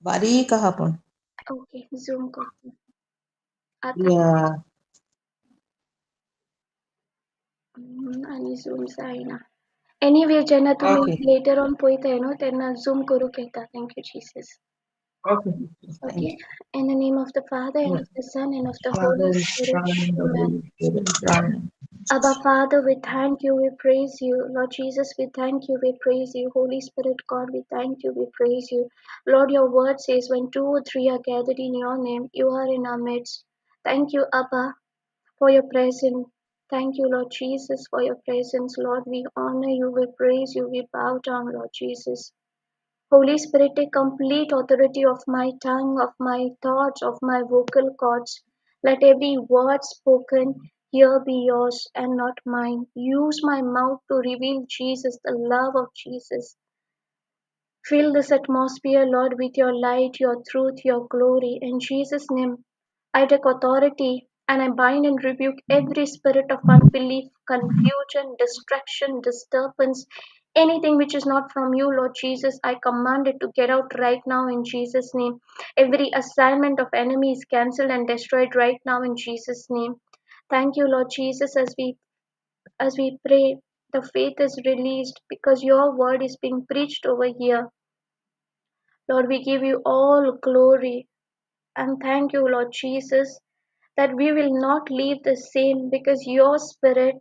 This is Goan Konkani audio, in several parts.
बारीक आहा पूण. ओके, झूम करता आतां. या. आनी झूम जायना. एनीवे, जेन्ना तुमी ओके. लेटर ऑन पळयताय न्हू, तेन्ना झूम करूंक येता. Thank you Jesus. Okay. Okay, thank you. In the name of the Father and of the Son and of the Father, Holy and Spirit. Son, and the Amen. Holy Spirit. Amen. Abba Father, we thank you, we praise you. Lord Jesus, we thank you, we praise you. Holy Spirit, God, we thank you, we praise you. Lord, your word says when two or three are gathered in your name, you are in our midst. Thank you, Abba, for your presence. Thank you, Lord Jesus, for your presence. Lord, we honor you, we praise you, we bow down, Lord Jesus. Holy Spirit, take complete authority of my tongue, of my thoughts, of my vocal cords. Let every word spoken here be yours and not mine. Use my mouth to reveal Jesus, the love of Jesus. Fill this atmosphere, Lord, with your light, your truth, your glory. In Jesus' name, I take authority and I bind and rebuke every spirit of unbelief, confusion, distraction, disturbance, anything which is not from you, Lord Jesus. I command it to get out right now in Jesus' name. Every assignment of enemy is cancelled and destroyed right now in Jesus' name. Thank you, Lord Jesus, as we pray, the faith is released because your word is being preached over here. Lord, we give you all glory and thank you, Lord Jesus, that we will not leave the same because your spirit,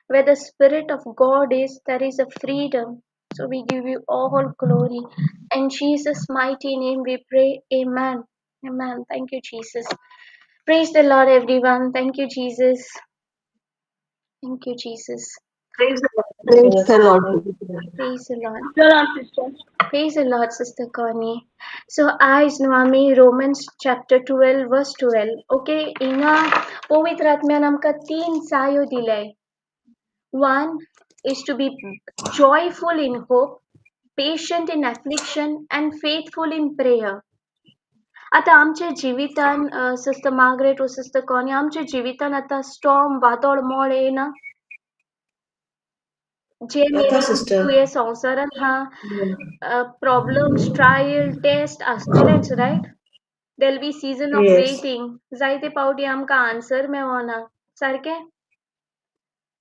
where the Spirit of God is, there is a freedom. So we give you all glory. In Jesus' mighty name we pray. Amen. Amen. Thank you, Jesus. Praise the Lord, everyone. Thank you, Jesus. Thank you, Jesus. Praise the Lord. Praise the Lord. Praise the Lord. The Lord, sister. Praise the Lord, Sister Connie. So आयज न्हू आमी Romans chapter 12 verse 12. Okay, हिंगा पवित्र आत्म्यान आमकां तीन चायो दिले. One is to be joyful in hope, patient in affliction and faithful in prayer. आतां आमच्या जिवितान, सिस्टर मार्गरेट ओ सिस्टर कॉनी, आमच्या जिवितान आतां स्टॉर्म, वादळ, मोड येना जे येता मेरेन सिस्टर. तुवें संवसारांत हा, प्रॉब्लम्स, ट्रायल, टेस्ट आसतलेच, right? There'll be season of Yes. Waiting. जायते पावटी आमकां आन्सर मेळना, सारकें?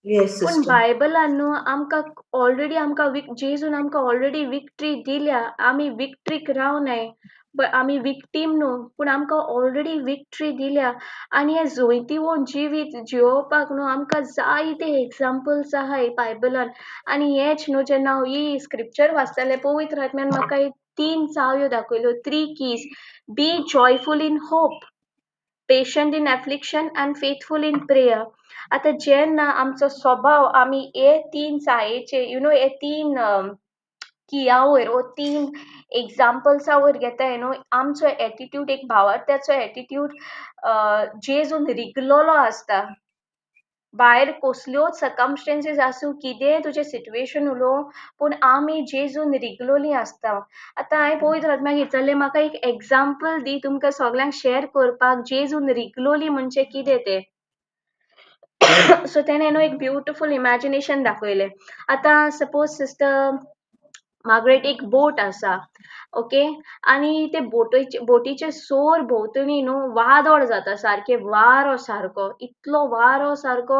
Yes, पूण sister. बायबलान न्हू आमकां ऑलरेडी आमकां जेजून आमकां ऑलरेडी विक्ट्री दिल्या. आमी विक्ट्रीक रावनाय, आमी विक्टीम न्हू, पूण आमकां ऑलरेडी विक्ट्री दिल्या. आनी हें जैतिवंत जिवीत जियोवपाक न्हू आमकां जायते एग्जाम्पल्स आहाय बायबलान. आनी हेच न्हू, जेन्ना हांव ही स्क्रिप्चर वाचतालें, पवित्र आत्म्यान म्हाका एक तीन चावयो दाखयल्यो, three keys: be joyful in hope, patient in affliction and faithful in prayer. आतां जेन्ना आमचो स्वभाव आमी हे तीन चायेचे, you know, हे तीन किया वयर वो तीन एग्जाम्पल्सा वयर घेताय न्हू, आमचो एटिट्यूड, एक भावार्थ्याचो एटिट्यूड जेजून रिगलोलो आसता. भायर कसल्योच सर्कमस्टेंसीस आसूं, कितेंय तुजें सिट्युएशन उलोवं, पूण आमी जेजून रिगलोली आसता. आतां हांवें पवित्र आत्म्याक विचारलें, म्हाका एक एग्जाम्पल दी तुमकां सगल्यांक शेअर करपाक, जेजून रिगलोली म्हणजे कितें तें. सो तेणें न्हू एक ब्युटिफूल इमॅजिनेशन दाखयलें. आतां सपोज, सिस्टर मार्गरेट, एक बोट आसा, ओके, आनी ते बोटीचे सोर भोंवतणी न्हू वादळ जाता सारकें, वारो सारको, इतलो वारो सारको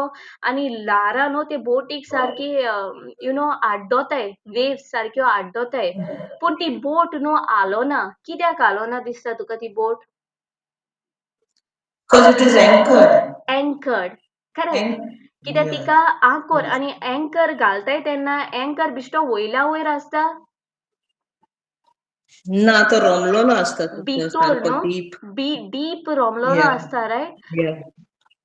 आनी ल्हारां न्हू ते बोटीक सारकी you know आड्डोताय, वेव्स सारक्यो आड्डोताय, पूण ती बोट न्हू हालोना. कित्याक हालोना दिसता तुका ती बोट? Because it is anchored. Anchored, correct. कित्याक तिका आंकोर आनी एंकर घालताय तेन्ना एंकर बिश्टो वयल्या वयर आसता? ना, तो रोमलोलो आसता भितर सारको न्हू डीप. बी डीप रोमलोलो आसता, right? Yeah.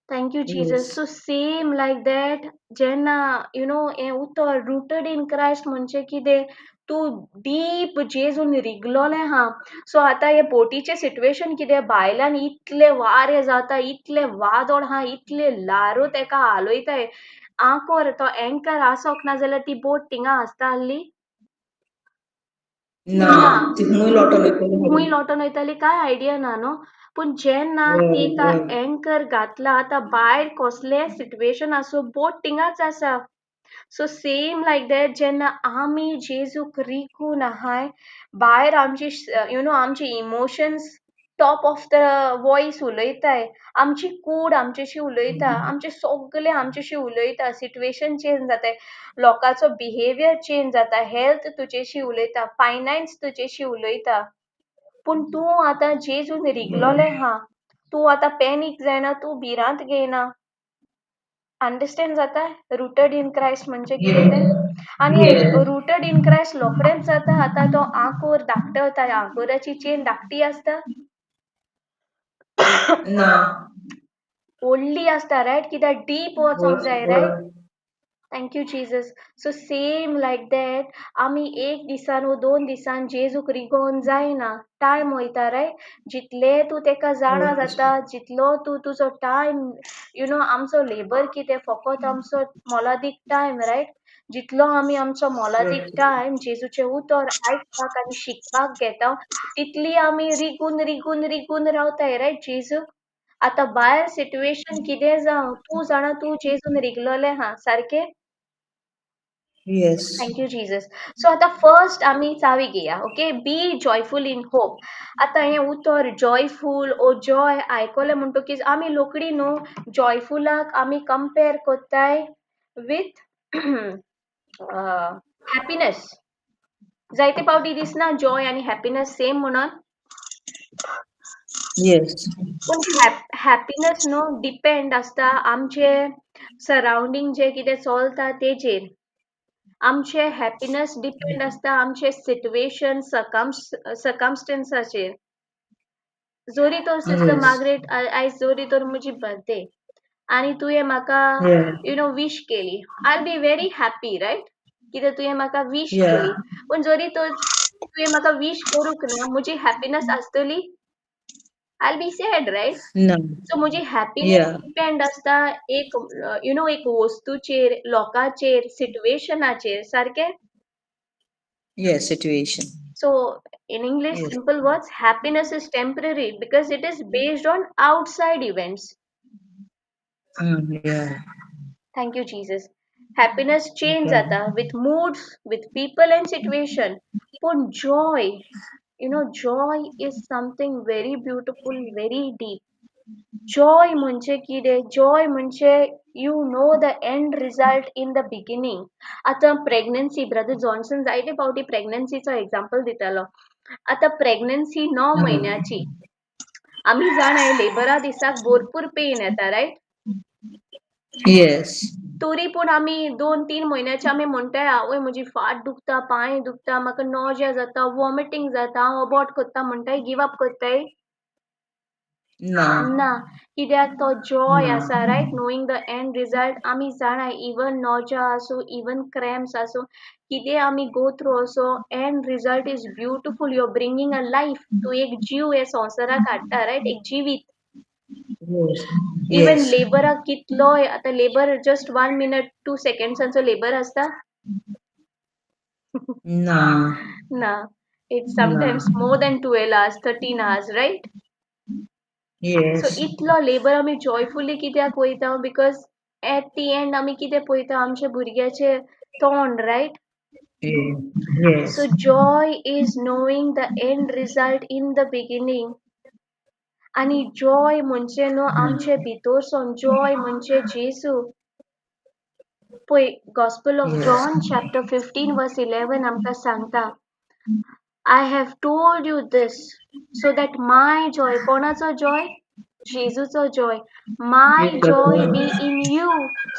Thank you, Jesus. Yes. So same like that, जेन्ना you know हें उतर रुटेड इन क्रायस्ट म्हणजे कितें, तूं डीप जेजून रिगलोलें आहा. सो आतां हे बोटीचें सिट्युएशन कितें, भायल्यान इतलें वारें जाता, इतलें वादळ आहा, इतले ल्हारो तेका हालयताय, आंकोर तो एंकर आसोक ना जाल्यार ती बोट थिंगा आसता आहली? ना. ना. ती खूंय लोटोन वयतली. खूंय लोटोन वयताली कांय आयडिया ना न्हू. पूण जेन्ना तिका एंकर घातला, आतां भायर कसलें सिट्युएशन आसूं, बोट थिंगाच आसा. सो सेम लायक that, जेन्ना आमी जेजूक रिगून आहाय, भायर आमची you know आमची emotions top of the voice उलयताय, आमची कूड आमच्याशी उलयता, आमचे सगळे आमच्याशी उलयता, सिट्युएशन चेंज जाताय, लोकांचो बिहेवियर चेंज जाता, हेल्थ तुजेशी उलयता, फायनान्स तुजेशी उलयता, पूण तूं आतां जेजून रिगलोलें आहा, तूं आतां पॅनीक जायना, तूं भिरांत घेयना. अंडरस्टँड जाता? रुटेड इन क्रायस्ट म्हणजे कितें तें? आनी रुटेड इन क्रायस्ट रोखडेंच जाता. आतां तो आंकोर धाकटो वता, आंकोराची चेन धाकटी आसता ना, व्हडली आसता, रायट? कित्याक डीप वचोंक जाय, right? Thank you Jesus. So same like that, आमी एक दिसान वो 2 दिसान जेजूक रिगोन जायना, टायम वयता, रायट? जितले तूं तेका जाणा जाता, जितलो तूं तुजो टायम, you know आमचो लेबर कितें फकत आमचो मोलादीक टायम, रायट? जितलो आमी आमचो मोलादीक टायम जेजूचें उतर आयकपाक आनी शिकपाक घेता, तितली आमी रिगून रिगून रिगून रावताय, रायट? जेजूक आतां भायर सिट्युएशन कितें जावं, तूं जाणा तूं जेजून रिगलोलें आहा, सारकें? Yes. Thank you Jesus. So आतां फर्स्ट आमी चावी घेया, okay? Be joyful in hope. आतां हें उतर जॉयफूल ओ जॉय आयकलें म्हणटकीच आमी लोकडी न्हू जॉयफुलाक आमी कंपेर कोत्ताय विथ हॅपिनस. जायते पावटी दिसना जॉय आनी हॅपिनस सेम म्हणून? Yes. पूण हॅपिनस न्हू डिपेंड आसता आमचे सरावंडींग जे कितें चलता तेजेर. आमचे हॅपिनस डिपेंड आसता आमचे सिट्युएशन सर्कमस्टन्साचेर. जोरी तर सिस्टर मार्गरेट, आयज जोरी तर म्हजी बर्थडे आनी तुवें म्हाका you know wish केली, I will be very happy, right? कित्याक तुवें म्हाका विश केली. पूण जरी तर तुवें म्हाका विश करूंक ना, म्हजी हॅपिनस आसतली? I will be sad, right? So म्हजी हॅपिनस डिपेंड आसता एक you know एक वस्तूचेर, लोकांचेर, सिट्युएशनाचेर, सारकें? Yes, situation. So in English, simple words, happiness is temporary because it is based on outside events. Thank you Jesus. Happiness change जाता with moods, with people and situation. पूण joy, you know, joy is something very beautiful, very deep. Joy म्हणजे कितें? जॉय म्हणजे you know the end result in the beginning. आतां प्रेग्नन्सी, ब्रदर जॉन्सन जायते फावटी प्रेग्नन्सीचो एग्जाम्पल दितालो. आतां प्रेग्नन्सी 9 म्हयन्याची, आमी जाणाय लेबरा दिसाक भरपूर पेन येता, रायट? Yes. तरी पूण आमी 2-3 म्हयन्याचे आमी म्हणटाय, आवय म्हजी फाट दुखता, पांय दुखता, म्हाका नोजिया जाता, वॉमिटींग जाता, हांव अबॉर्ट कोत्ता म्हणटाय, गिव अप कोत्ताय? ना, कित्याक तो जॉय आसा, right? Knowing the end result. आमी जाणा इवन नोजिया आसूं, इवन क्रॅम्प्स आसूं, कितें आमी गो थ्रू आसूं, end result is beautiful. You are bringing a life. तूं एक जीव हे संवसाराक हाडटा, रायट? एक जिवीत. इवन लेबराक कितलोय, आतां लेबर जस्ट 1 मिनट 2 सेकंड्सांचो लेबर आसता? ना ना, it's sometimes more than 12 hours, 13 hours, right? So इतलो लेबर आमी जॉयफुली कित्याक वयता? Because at the and आमी कितें पळयता? आमच्या भुरग्याचें तोंड, right? So joy is knowing the end result in the beginning. आनी जॉय म्हणजे न्हू आमचे भितर सावन जॉय म्हणजे जेजू. पळय, gospel of John chapter 15 verse 11 आमकां सांगता, I have told you this so that my joy, कोणाचो Joy? जेजूचो joy, my joy be in you.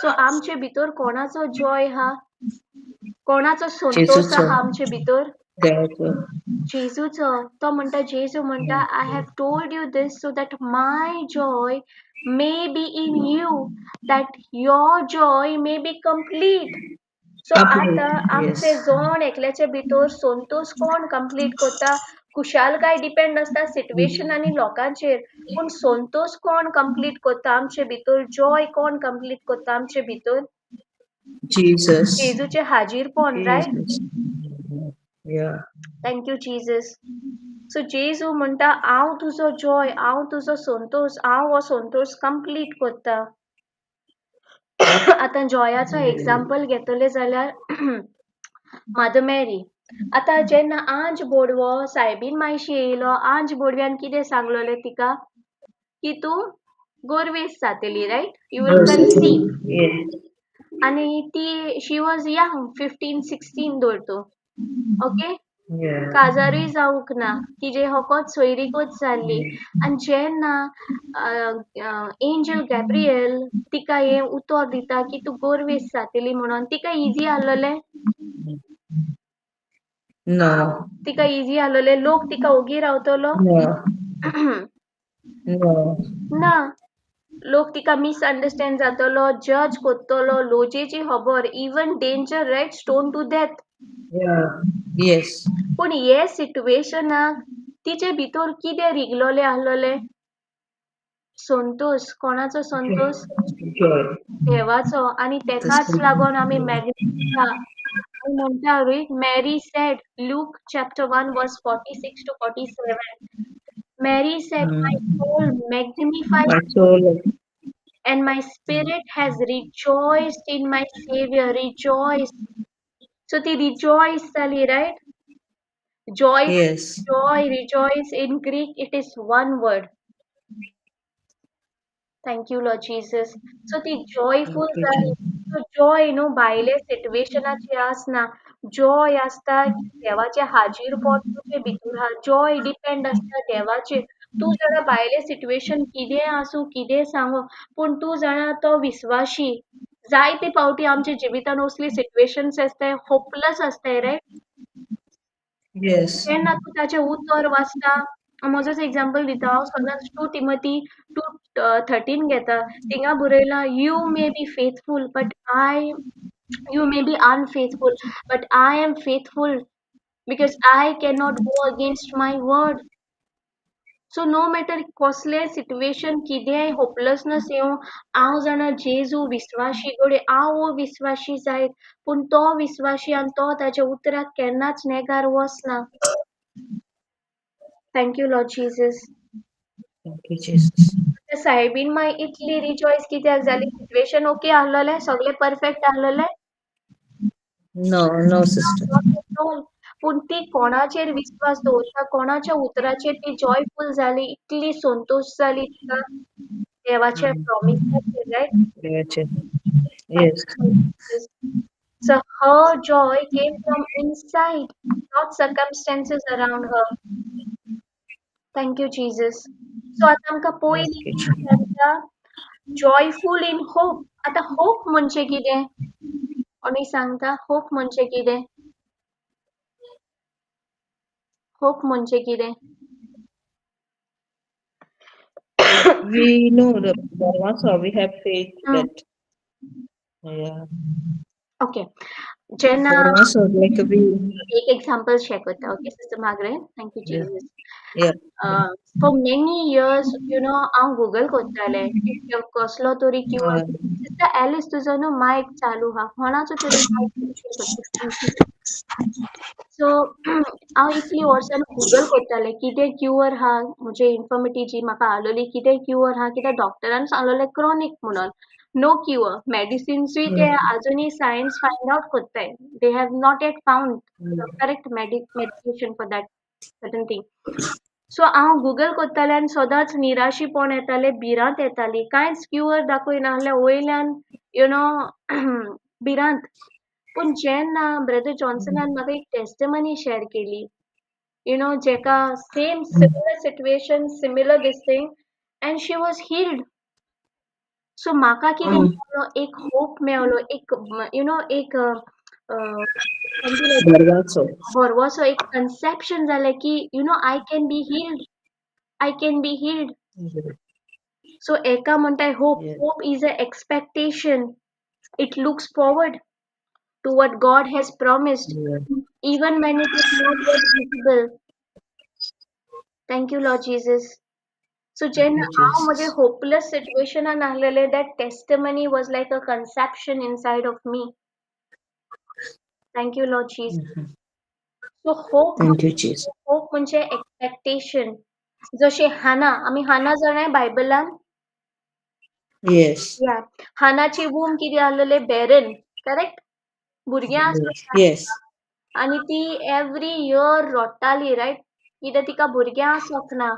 So आमचे भितर कोणाचो जॉय हा? कोणाचो संतोष आहा आमचे भितर? जेजूचो. तो म्हणटा, जेजू म्हणटा, I have told you this so that my joy may be in you, that your joy may be complete. So आतां आमचे जण एकल्याचे भितर संतोष कोण कंप्लीट करता? खुशालकाय डिपेंड आसता सिट्युएशन आनी लोकांचेर, पूण संतोष कोण कंप्लीट करता आमचे भितर? जॉय कोण कंप्लीट करता आमचे भितर? Jesus. जेजूचें हाजीरपण, right? Thank you Jesus. So जेजू म्हणटा, हांव तुजो जॉय, हांव तुजो संतोष, हांव हो संतोष कंप्लीट करता. आतां जॉयाचो एग्जाम्पल घेतले जाल्यार मदर मॅरी. आतां जेन्ना आंज बोडवो सायबीन मायशी येयलो, आंज बोडव्यान कितें सांगलोलें तिका की तूं गोरवेस जातली, रायट? You will conceive. आनी ती शी वॉज यंग, 15 16 धर तूं, ओके? काजारूय जावंक ना, तिजे होकोत सोयरीकोच जाल्ली. आनी जेन्ना एंजल गॅब्रियल तिका हें उतर दिता की तूं गोरवेस जातली म्हणून, तिका इजी आसलेलें? No. तिका इजी आसलेलें? लोक तिका ओगी रावतलो? No. ना, लोक तिका मिसअंडरस्टँड जातलो, जज कोत्तलो, लोजेची खबर, even danger, right? Stone to death. Yes. पूण हे सिट्युएशनाक तिचे भितर कितें रिगलोलें आसलोलें? संतोष. कोणाचो संतोष? देवाचो. आनी तेकाच लागून आमी मॅग्निफाय म्हणटा, Mary said, Luke chapter 1 verse 46 to 47, Mary said, my soul magnifies My soul. and my spirit has rejoiced in my Savior. Rejoiced. So ती rejoice जाली, right? Joy, Yes. joy, rejoice. In Greek, it is one word. Thank you, Lord Jesus. So ती joyful Thank you, जाली. Jesus. So joy न्हू भायले सिट्युएशनाची आसना. जॉय आसता की देवाचें हाजीरपण तुजे भितर आहा. जॉय डिपेंड आसता देवाचेर. तूं जाणा भायलें सिट्युएशन कितेंय आसूं, कितेंय सांगू, पूण तूं जाणा तो विस्वाशी. जायते फावटी आमच्या जिवितान असली सिट्युएशन्स आसताय, होपलेस आसताय, रायट? Yes. जेन्ना तूं ताचें उतर वाचता, म्हजोच एग्जाम्पल दिता हांव, सदांच 2 Timothy 2:13 घेता. थिंगा बरयलां, you may be faithful but I, you may be unfaithful but I am faithful because I cannot go against my word. So no matter कसलें सिट्युएशन कितेंय होपलेसनेस येवं, हांव जाणा जेजू विस्वाशी. घडये हांव अविस्वाशी जायत, पूण तो विस्वाशी आनी तो ताच्या उतराक केन्नाच नेगार वचना. Thank you, Lord Jesus. Thank you, Jesus. Soybean माय इतली रिजॉयस कित्याक जाली? सिट्युएशन ओके आसलेलें? सगळें परफेक्ट आसलेलें? No, sister. Not at all. पूण ती कोणाचेर विस्वास दवरता, कोणाच्या उतराचेर ती जॉयफूल जाली, इतली संतोश जाली तिका? देवाच्या प्रॉमिसाचेर, right? देवाचेर. Yes. So her joy came from inside, not circumstances around her. Thank you, Jesus. So आतां आमकां पयलीं Thank you, Jesus. Joyful in hope. आतां होप म्हणजे कितें? कोणी सांगता होप म्हणजे कितें? होप म्हणजे कितें? We know the also we have faith that, yeah. Okay. जेन्ना Also, like we एक एग्जाम्पल शेअर करता, okay, sister Margaret? Thank you, Jesus. Yeah. For many years, हांव गुगल करतालें की कसलो तरी क्युअर. सिस्टर एलिस, तुजो न्हू मायक चालू आहा, कोणाचो तरी मायक. सो हांव इतली वर्सां गुगल करतालें कितें क्युअर आहा म्हजे इन्फॉर्मिटी जी म्हाका आसलेली, कितें क्युअर आहा, कित्याक डॉक्टरान सांगलेलें क्रॉनीक म्हणून, नो क्युअर. मेडिसिन्सूय ते अजुनूय सायन्स फायंड आवट कोत्ताय. They have not yet found correct medication for that certain thing. So हांव गुगल करतालें आनी सदांच निराशीपण येतालें, भिरांत येताली. कांयच क्युअर दाखयनासलें वयल्यान, you know, भिरांत. पूण जेन्ना ब्रदर जॉन्सनान म्हाका एक टेस्टमनी शेअर केली, you know, जेका same similar situation, similar this thing, and she was healed. So म्हाका कितें मेवलो, एक होप मेवलो, एक you know एक भरवसो. भरवसो, एक कन्सेप्शन जालें की I can be healed, I can be healed. So एका म्हणटाय hope. Hope is a expectation. It looks forward to what God has promised, even when it is not yet visible. Thank you, Lord Jesus. So जेन्ना हांव म्हजे hopeless सिट्युएशनान आसलेलें, that testimony was like a conception inside of me. Thank you, Lord Jesus. So hope. Thank you, Jesus. Hope म्हणजे एक्सपेक्टेशन. जशें हाना, आमी हाना जाणाय बायबलान? Yes. या हानाची वूम कितें आसलेलें बॅरन, करेक्ट? भुरग्यां आसलें Yes. आनी ती एवरी इयर रडटाली, रायट? कित्याक तिका भुरगें आसोंक ना.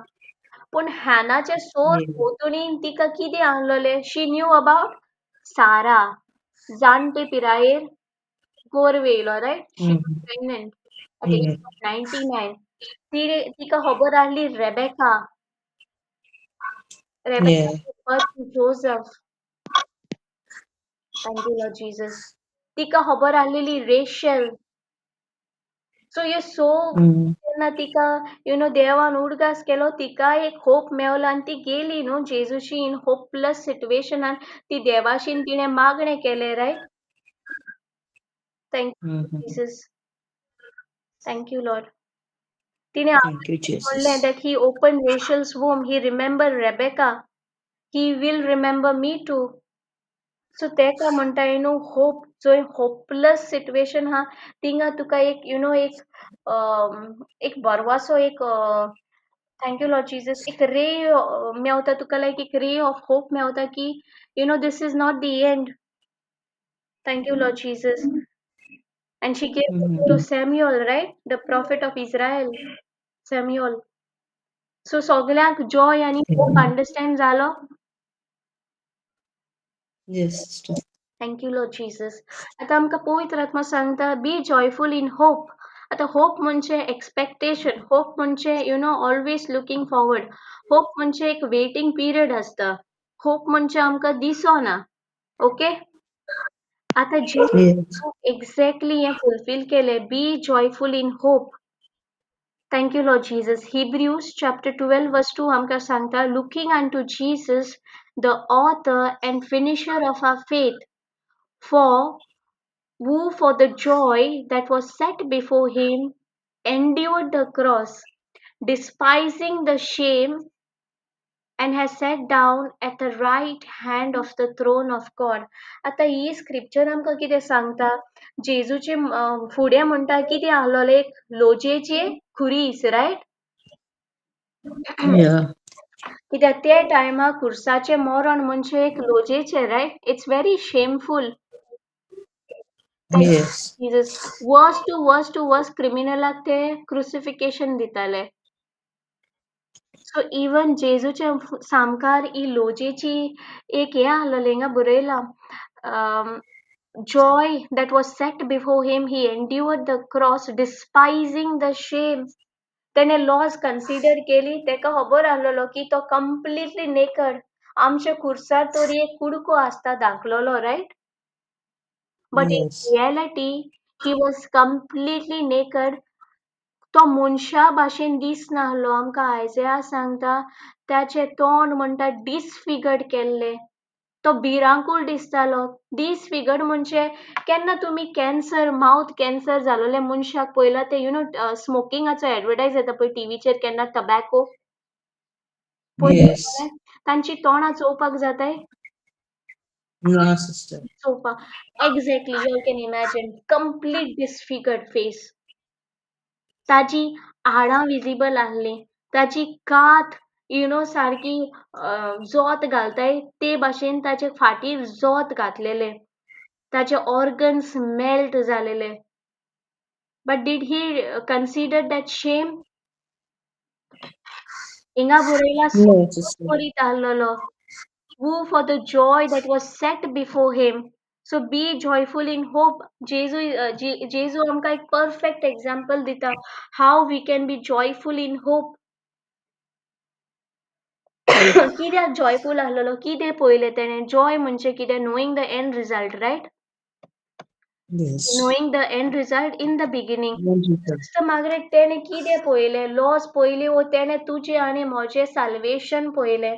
पूण हॅनाचे सोर्स Yeah. भोंवतणी तिका कितें आसलेलें? शी न्यू अबावट सारा. जाणटे पिरायेर गोरव येयलो, right? She was pregnant at the age of 99. तिका खबर आहली Rebecca. Rebecca gave birth to Joseph. Thank you, Lord Jesus. तिका खबर आहलेली रेशल. सो हे सो तेन्ना तिका देवान उडगास केलो, तिका एक होप मेवलो आनी ती गेली न्हू जेजूशी इन होपलेस सिट्युएशनान. ती देवाशीन तिणें मागणें केलें, right? Thank you Jesus. Thank you Lord. तिणें Thank you, Jesus. म्हणलें that he opened Rachel's womb, he remembered Rebecca, he will remember me too. So तेका म्हणटा न्हू होप, जंय होपलेस सिट्युएशन आहा थिंगा तुका एक एक एक बरवासो, एक thank you Lord Jesus, एक रे मेवता तुका, लायक एक रे ऑफ होप मेवता की this is not the end. Thank you Lord Jesus. And she gave to Samuel, right? The prophet of Israel, Samuel. So सगळ्यांक जॉय आनी होप अंडरस्टँड जालो? Yes, sister. Thank you Lord Jesus. आतां आमकां पवित्र आत्मा सांगता, बी जॉयफूल इन होप. आतां होप म्हणजे एक्सपेक्टेशन, होप म्हणजे ऑलवेज लुकींग फॉरवर्ड. होप म्हणजे एक वेटींग पिरियड आसता. होप म्हणजे आमकां दिसना, ओके? आतां जे एक्झॅक्टली हें फुलफील केलें, be joyful in hope. Thank you Lord Jesus. Hebrews chapter 12 verse 2 आमकां सांगता, looking unto Jesus the author and finisher of our faith, for who for the joy that was set before him endured the cross, despising the shame, and has sat down at the right hand of the throne of God. आतां ही स्क्रिप्चर आमकां कितें सांगता? जेजूचे फुडें म्हणटा कितें आहलोलें? एक लोजेचे खुरीस, रायट? कित्याक ते टायमार खुर्साचें मरण म्हणजे एक लोजेचें, right? It's very shameful. Jesus. Worst to worst to worst क्रिमिनलाक ते क्रुसिफिकेशन दिताले. सो इवन जेजूच्या सामकार ही लोजेची एक हें आहलोलें, हिंगा बरयलां, joy that was set before him, he endured the cross, despising the shame. तेणे लॉज कन्सिडर केली, तेका खबर आहलोलो की तो कंप्लिटली नेकड. आमच्या खुर्सार तरी एक कुडको आसता धाकलोलो, right? But in reality he was completely naked. तो मनशा भाशेन दिसनाहलो. आमकां आयजया सांगता ताचें तोंड म्हणटा डिसफिगर्ड केल्लें, तो भिरांकूळ दिसतालो. डिसफिगर्ड म्हणजे केन्ना तुमी कॅन्सर, मावथ कॅन्सर जालोले मनशाक पळयला ते स्मोकिंगाचो एडवर्टायज येता पळय टिवीचेर केन्ना, टबॅको पळयला, तांची तोंडां चोवपाक जाताय? No, sister. चोवपाक. Exactly, you can imagine complete disfigured face. ताजी हाडां विजिबल आहलीं, ताजी कात सारकी जोत घालताय ते भाशेन ताचे फाटीर जोत घातलेलें, ताचे ऑर्गन्स मेल्ट जालेले. But did he consider that shame? हिंगा बरयला करीत आहलोलो, who for the joy that was set before him. So be joyful in hope. जेजू आमकां एक परफेक्ट एग्जाम्पल दिता how we can be joyful in hope. कित्याक जॉयफूल आहलोलो? कितें पळयलें तेणें? जॉय म्हणजे कितें? Knowing the end result, right? Knowing the end result in the beginning. Sister Margaret, तेणें कितें पळयलें? लॉस पळयली वो तेणें तुजें आनी म्हजें साल्वेशन पळयलें?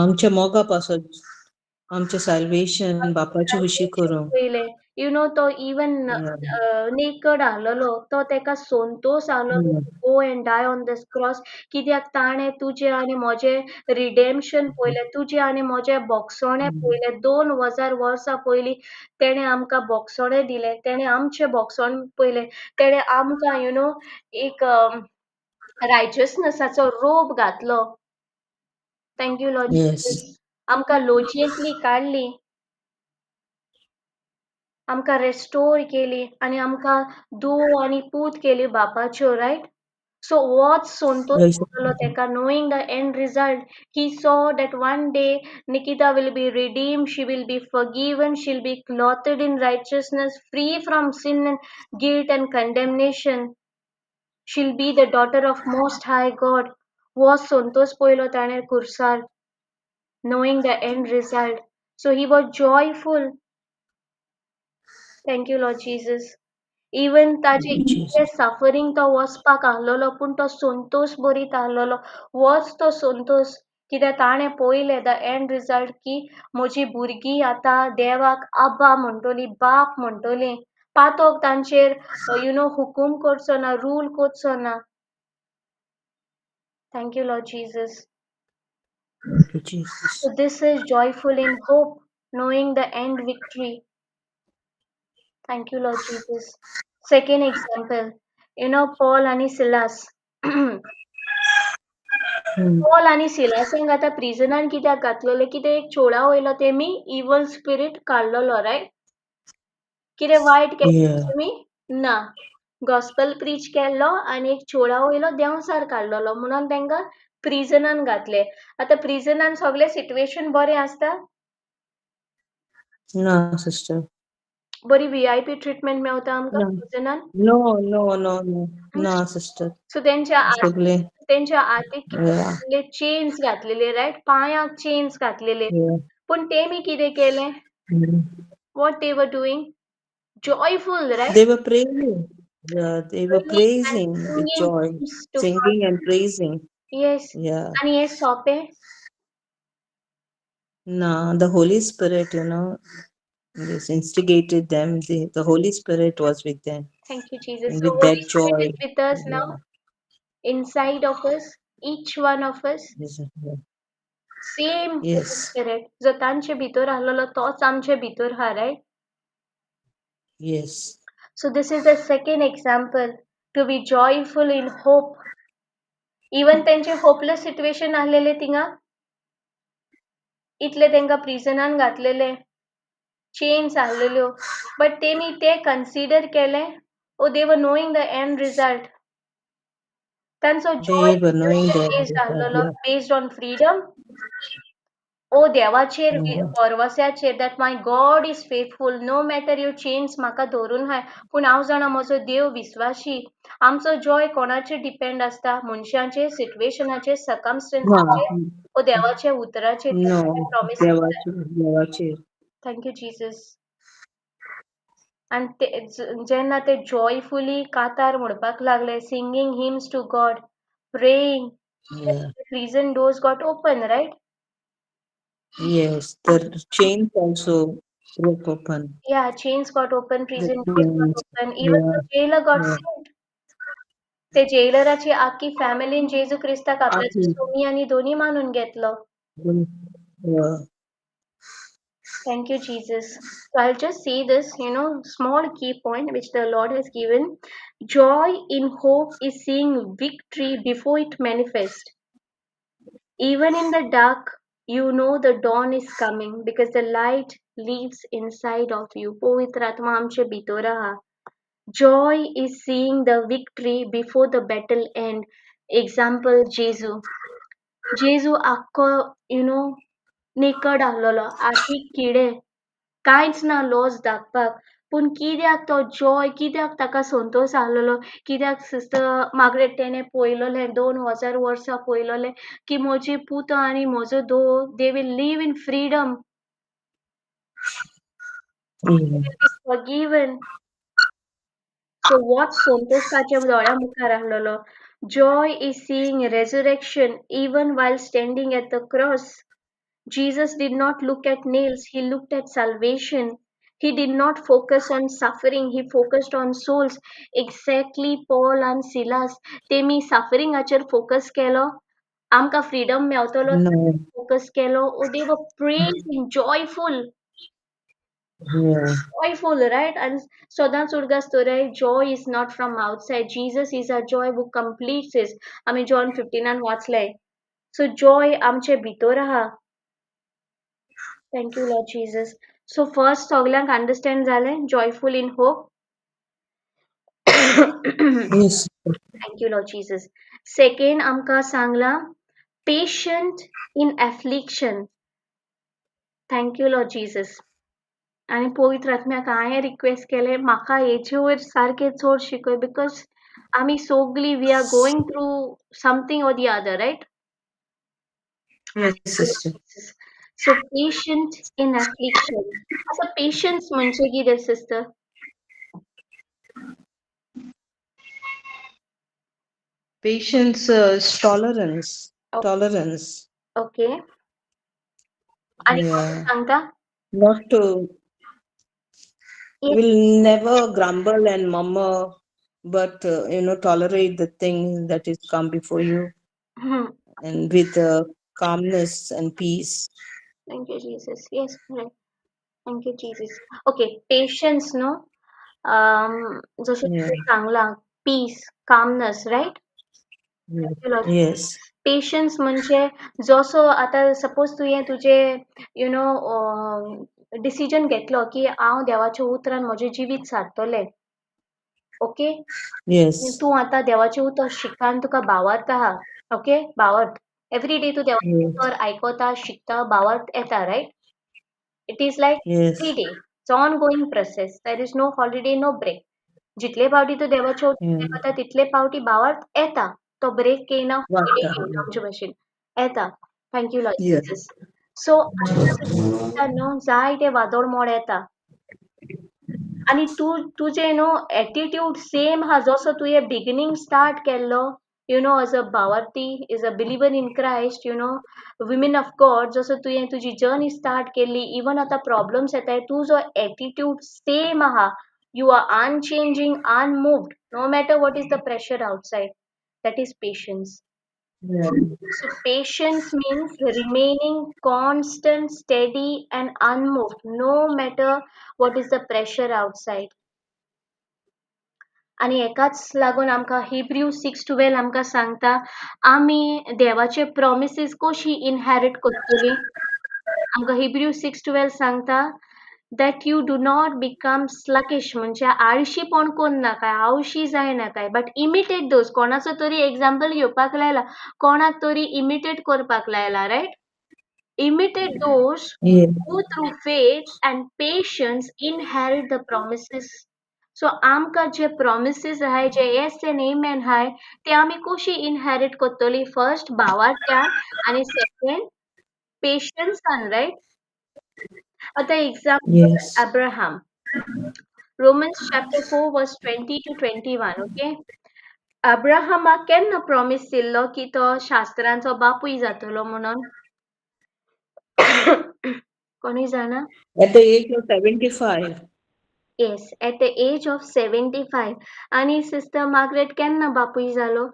आमच्या मोगा पासत आमचें साल्वेशन बापाची खुशी करूंक पळयलें. तो इवन नेकड आहलोलो, तो तेका Santosh आहलोलो go and die on this cross. कित्याक ताणें तुजें आनी म्हजें रिडेम्पशन पळयलें, तुजें आनी म्हजें बोगसणें पळयलें. 2000 वर्सां पयलीं तेणें आमकां बोगसणें दिलें, तेणें आमचें बोगसण पळयलें, तेणें आमकां एक रायचसनसाचो रोब घातलो. Thank you Lord Yes. Jesus. आमकां लोजयेंतली काडली, आमकां रेस्टोर केली आनी आमकां धूव आनी पूत केली बापाच्यो, रायट? सो होच संतोश आसलो तेका, knowing the end result. He saw that one day Nikita will be redeemed, she will be forgiven, she'll be clothed in righteousness, free from sin and guilt and condemnation. She'll be the daughter of Most High God. हो संतोश पयलो ताणें खुर्सार, knowing the end result. So he was joyful. Thank you, Lord Jesus. Even ताजे इतलें सफरींग तो वचपाक आहलोलो, पूण तो संतोश बरीत आहलोलो. होच तो संतोश, कित्याक ताणें पळयलें the end result की म्हजी भुरगीं आतां देवाक आब्बा म्हणटली, बाप म्हणटली. पातोक तांचेर you know हुकूम करचो ना, रूल करचो ना. Thank you, Lord Jesus. Thank you, Jesus. So this is joyful in hope, knowing the end victory. Thank you, Lord Jesus. Second example, you know, Paul आणि Silas. Paul आणि सिलासांक आतां प्रिजनान कित्याक घातलेले? कितें एक चोडा वयलो तेमी इवल स्पिरीट काडलेलो, रायट? कितें वायट केलें तेमी? ना. गॉस्पेल प्रीच केल्लो आनी एक चोडा वयलो देंवचार काडलेलो, म्हणून तांकां प्रिजनान घातले. आतां प्रिजनान सगळें सिट्युएशन बरें आसता? ना सिस्टर. बरी VIP treatment मेवता आमकां प्रिजनान? No no no no ना सिस्टर. सो तेंच्या हातीक चेन्स घातलेले, रायट? पांयांक चेन्स घातलेले. पूण तेमी कितें केलें? What they were doing? Joyful, right? They were praying. Yeah, they were praising with joy, singing and praising. Yes. Yeah. आनी हें सोंपें? No, the Holy Spirit, you know, just instigated them. The Holy Spirit was with them. Thank you, Jesus. And So with Holy that Spirit joy is with us now, inside of us, each one of us. Yes. Same Holy Yes. Spirit. जो तांचे भितर आहलोलो तोच आमचे भितर हा, right? Yes. So this is the second example, to be joyful in hope. Even तेंचे hopeless situation आहलेले थिंगा, इतले तेंका प्रिजनान घातलेले, चेन्स आहलेल्यो, बट तेमी ते कन्सिडर केले. Oh, they were knowing the end result. तांचो They joy were knowing the end based result. आहलोलो, Yeah. based on freedom. ओ देवाचेर भरवस्याचेर, that my God is faithful, no matter ह्यो चेन्स म्हाका धरून हाय, पूण हांव जाणा म्हजो देव विस्वाशी. आमचो जॉय कोणाचेर डिपेंड आसता? मनशांचेर, सिट्युएशनाचेर, सर्कमस्टन्साचेर, ओ देवाच्या उतराचेर, No, प्रॉमिसाचेर? देवाचेर. Thank you Jesus. आनी ते जेन्ना ते जॉयफुली कातार म्हणपाक लागले, singing hymns to God, praying, prison doors got open, right? Yes, the chains also broke open. Yeah, chains got open, The prison doors got chains. open, even the jailer got saved. ते जेलराची आख्खी फॅमिलीन जेजू क्रिस्ताक आपल्याचो आखी. सोमी आनी दोनी मानून घेतलो. Yeah. Thank you, Jesus. So I'll just say this, you know, small key point which the Lord has given. Joy in hope is seeing victory before it manifests. Even in the dark, you know the dawn is coming because the light lives inside of you. पवित्र आत्मा आमचे भितर आहा. Joy is seeing the victory before the battle end. Example, Jesu. Jesu आख्खो, you know, naked आहलोलो, हातीक किडे, कांयच ना लॉस दाखपाक, पूण कित्याक तो जॉय, कित्याक ताका संतोश आहलोलो? कित्याक सिस्टर मार्गरेट तेणें पळयलोलें, 2000 वर्सां पळयलोलें की म्हजी पूत आनी म्हजो धोव, they will live in freedom, forgiven. So what Santosh ताच्या दोळ्या मुखार आहलोलो. Joy is seeing resurrection even while standing at the cross. Jesus did not look at nails, he looked at salvation. He did not focus on suffering, he focused on souls. Exactly Paul and Silas, तेमी सफरिंगाचेर फोकस केलो, आमकां फ्रीडम मेवतलो No. Focus केलो. Oh, they were praising, joyful. Yeah. Joyful, right? And सदांच उडगास दवराय, joy is not from outside. Jesus is our joy who completes it. आमी जॉन 15 वाचलें. सो जॉय आमचे भितर आहा. Thank you Lord Jesus. So first सगल्यांक अंडरस्टँड जालें joyful in hope? Yes. Thank you Lord Jesus. Second आमकां सांगलां patient in affliction. Thank you Lord Jesus. आनी पवित्र आत्म्याक हांवें रिक्वेस्ट केलें म्हाका हेचे वयर सारकें चड शिकय, because आमी सोगलीं we are going through something or the other, right? Yes, sister. So patient in affliction. आतां पेशन्स म्हणजे कितें sister? Patience is tolerance. Tolerance. Okay. आनी कोण सांगता? Not to will never grumble and murmur, but you know, tolerate the thing that is come before you, and with calmness and peace. Thank you, Jesus. Yes, right. Thank you, Jesus. Okay, patience, no? जशें तुवें सांगलां, peace, calmness, right? Yes. Patience म्हणजे जसो आतां सपोज तुवें तुजें you know decision घेतलो की हांव देवाच्या उतरान म्हजें जिवीत सारतलें, ओके? तूं आतां देवाचें उतर शिकान तुका भावार्थ आहा, ओके? भावार्थ एवरी डे तूं देवाचें उतर आयकता, शिकता, भावार्थ येता, right? It is like every day, it's ongoing process, there is no holiday, no break. जितले पावटी तूं देवाचें उतर आयकता तितले पावटी भावार्थ येता, तो ब्रेक येयना, हॉलिडे येयना आमचे भशेन येता. Thank you Lord Jesus. So आतां न्हू जायते वादोळ मोड येता आनी तूं तुजें न्हू एटिट्यूड सेम आहा जसो तुवें बिगिनींग स्टार्ट केल्लो, you know, as a भावार्थी, as a believer in Christ, you know, women of God, जसो तुवें तुजी जर्नी स्टार्ट केल्ली, इवन आतां प्रॉब्लम्स येताय, तुजो एटिट्यूड सेम आहा. You are unchanging, unmoved, no matter what is the pressure outside. That is patience. So patience means remaining constant, steady and unmoved, no matter what is the pressure outside. आनी एकाच लागून आमकां हिब्रू 6:12 आमकां सांगता आमी देवाचे प्रॉमिसीस कशी इनहेरीट करतली. आमकां हिब्रू 6:12 सांगता that you do not become sluggish, म्हणजे आळशीपण करून नाकाय, आवशी जाय नाकाय, बट इमिटेट those. कोणाचो तरी एग्जाम्पल घेवपाक लायला, कोणाक तरी इमिटेट करपाक लायला, right? Imitate those who through faith and patience inherit the promises. So आमकां जे प्रॉमिसीस आहाय, जे येस एंड आमेन आहाय, ते आमी कशी इनहेरीट करतली? फर्स्ट भावार्थ्यान आनी सेकंड पेशन्सान, रायट? आतां example Abraham, Romans chapter 4 verse 20 to 21. Okay, अब्राहमाक केन्ना प्रॉमीस दिल्लो की तो शास्त्रांचो बापूय जातलो म्हणून? कोणूय जाणा? At the age of 75. Yes, at the age of 75. आनी सिस्टर मार्गरेट केन्ना बापूय जालो?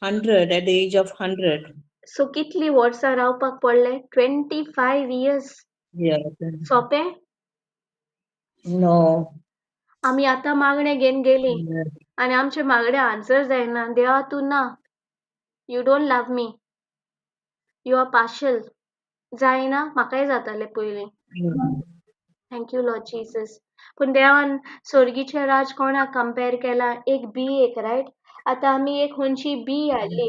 100, at the age of 100. So कितली वर्सां रावपाक पडले? 25 years. सोंपें? नो. आमी आतां मागणें घेवन गेलीं आनी आमचे मागणें आन्सर जायना. देवा तूं ना, you don't love me, you are partial. जायना, म्हाकाय जातालें पयलीं. Thank you Lord Jesus. पूण देवान स्वर्गीचें राज कोणाक कंपेर केलां? एक बी एक, रायट? आतां आमी एक खंयची बी हाडली,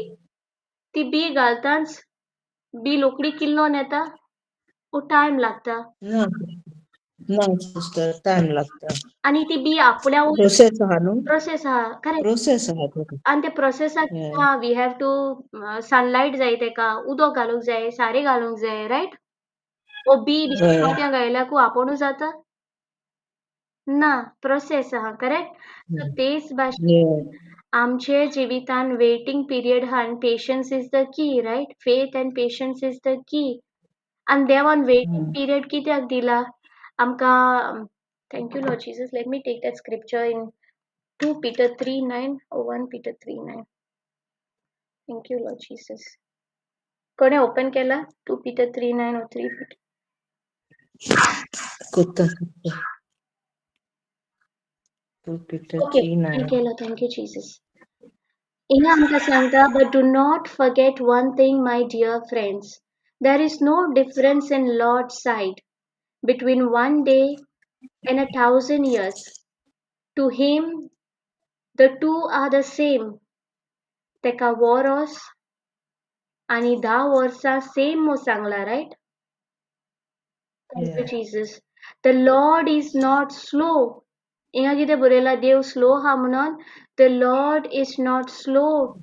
ती बी घालताच बी रोखडी किल्लोन येता? ओ टायम लागता? ना सिस्टर, टायम लागता. आनी ती बी आपल्या प्रोसेस आहा न्हू, प्रोसेस आहा, करेक्ट, प्रोसेस आहा. आनी ते प्रोसेसाक we have to sunlight जाय, तेका उदक घालूंक जाय, सारें घालूंक जाय, रायट? ओ बी बिश्टीं घायल्याकू आपुणूच जाता ना, प्रोसेस आहा, करेक्ट? सो तेच भाशेन आमचे जिवितान वेटिंग पिरियड आहा आनी patience is the key, right? Faith and patience is the key. आनी देवान वेटिंग पिरियड कित्याक दिला आमकां? Thank you Lord Jesus. Let me take that scripture in 2 Peter 3:9 or 1 Peter 3:9. Thank you Lord Jesus. कोणें ओपन केला 2 Peter 3:9 or 3 Peter? 2 Peter Okay, 3:9. केला. Thank you Jesus. हिंगा आमकां सांगता, but do not forget one thing, my dear friends. There is no difference in Lord's sight between one day and 1,000 years. To him the two are the same. तेका वरोस आनी धा वर्सां सेम सांगला, right? Thank you Yeah. Jesus. The Lord is not slow. हिंगा कितें बरयलां, देव स्लो आहा म्हणून? The Lord is not slow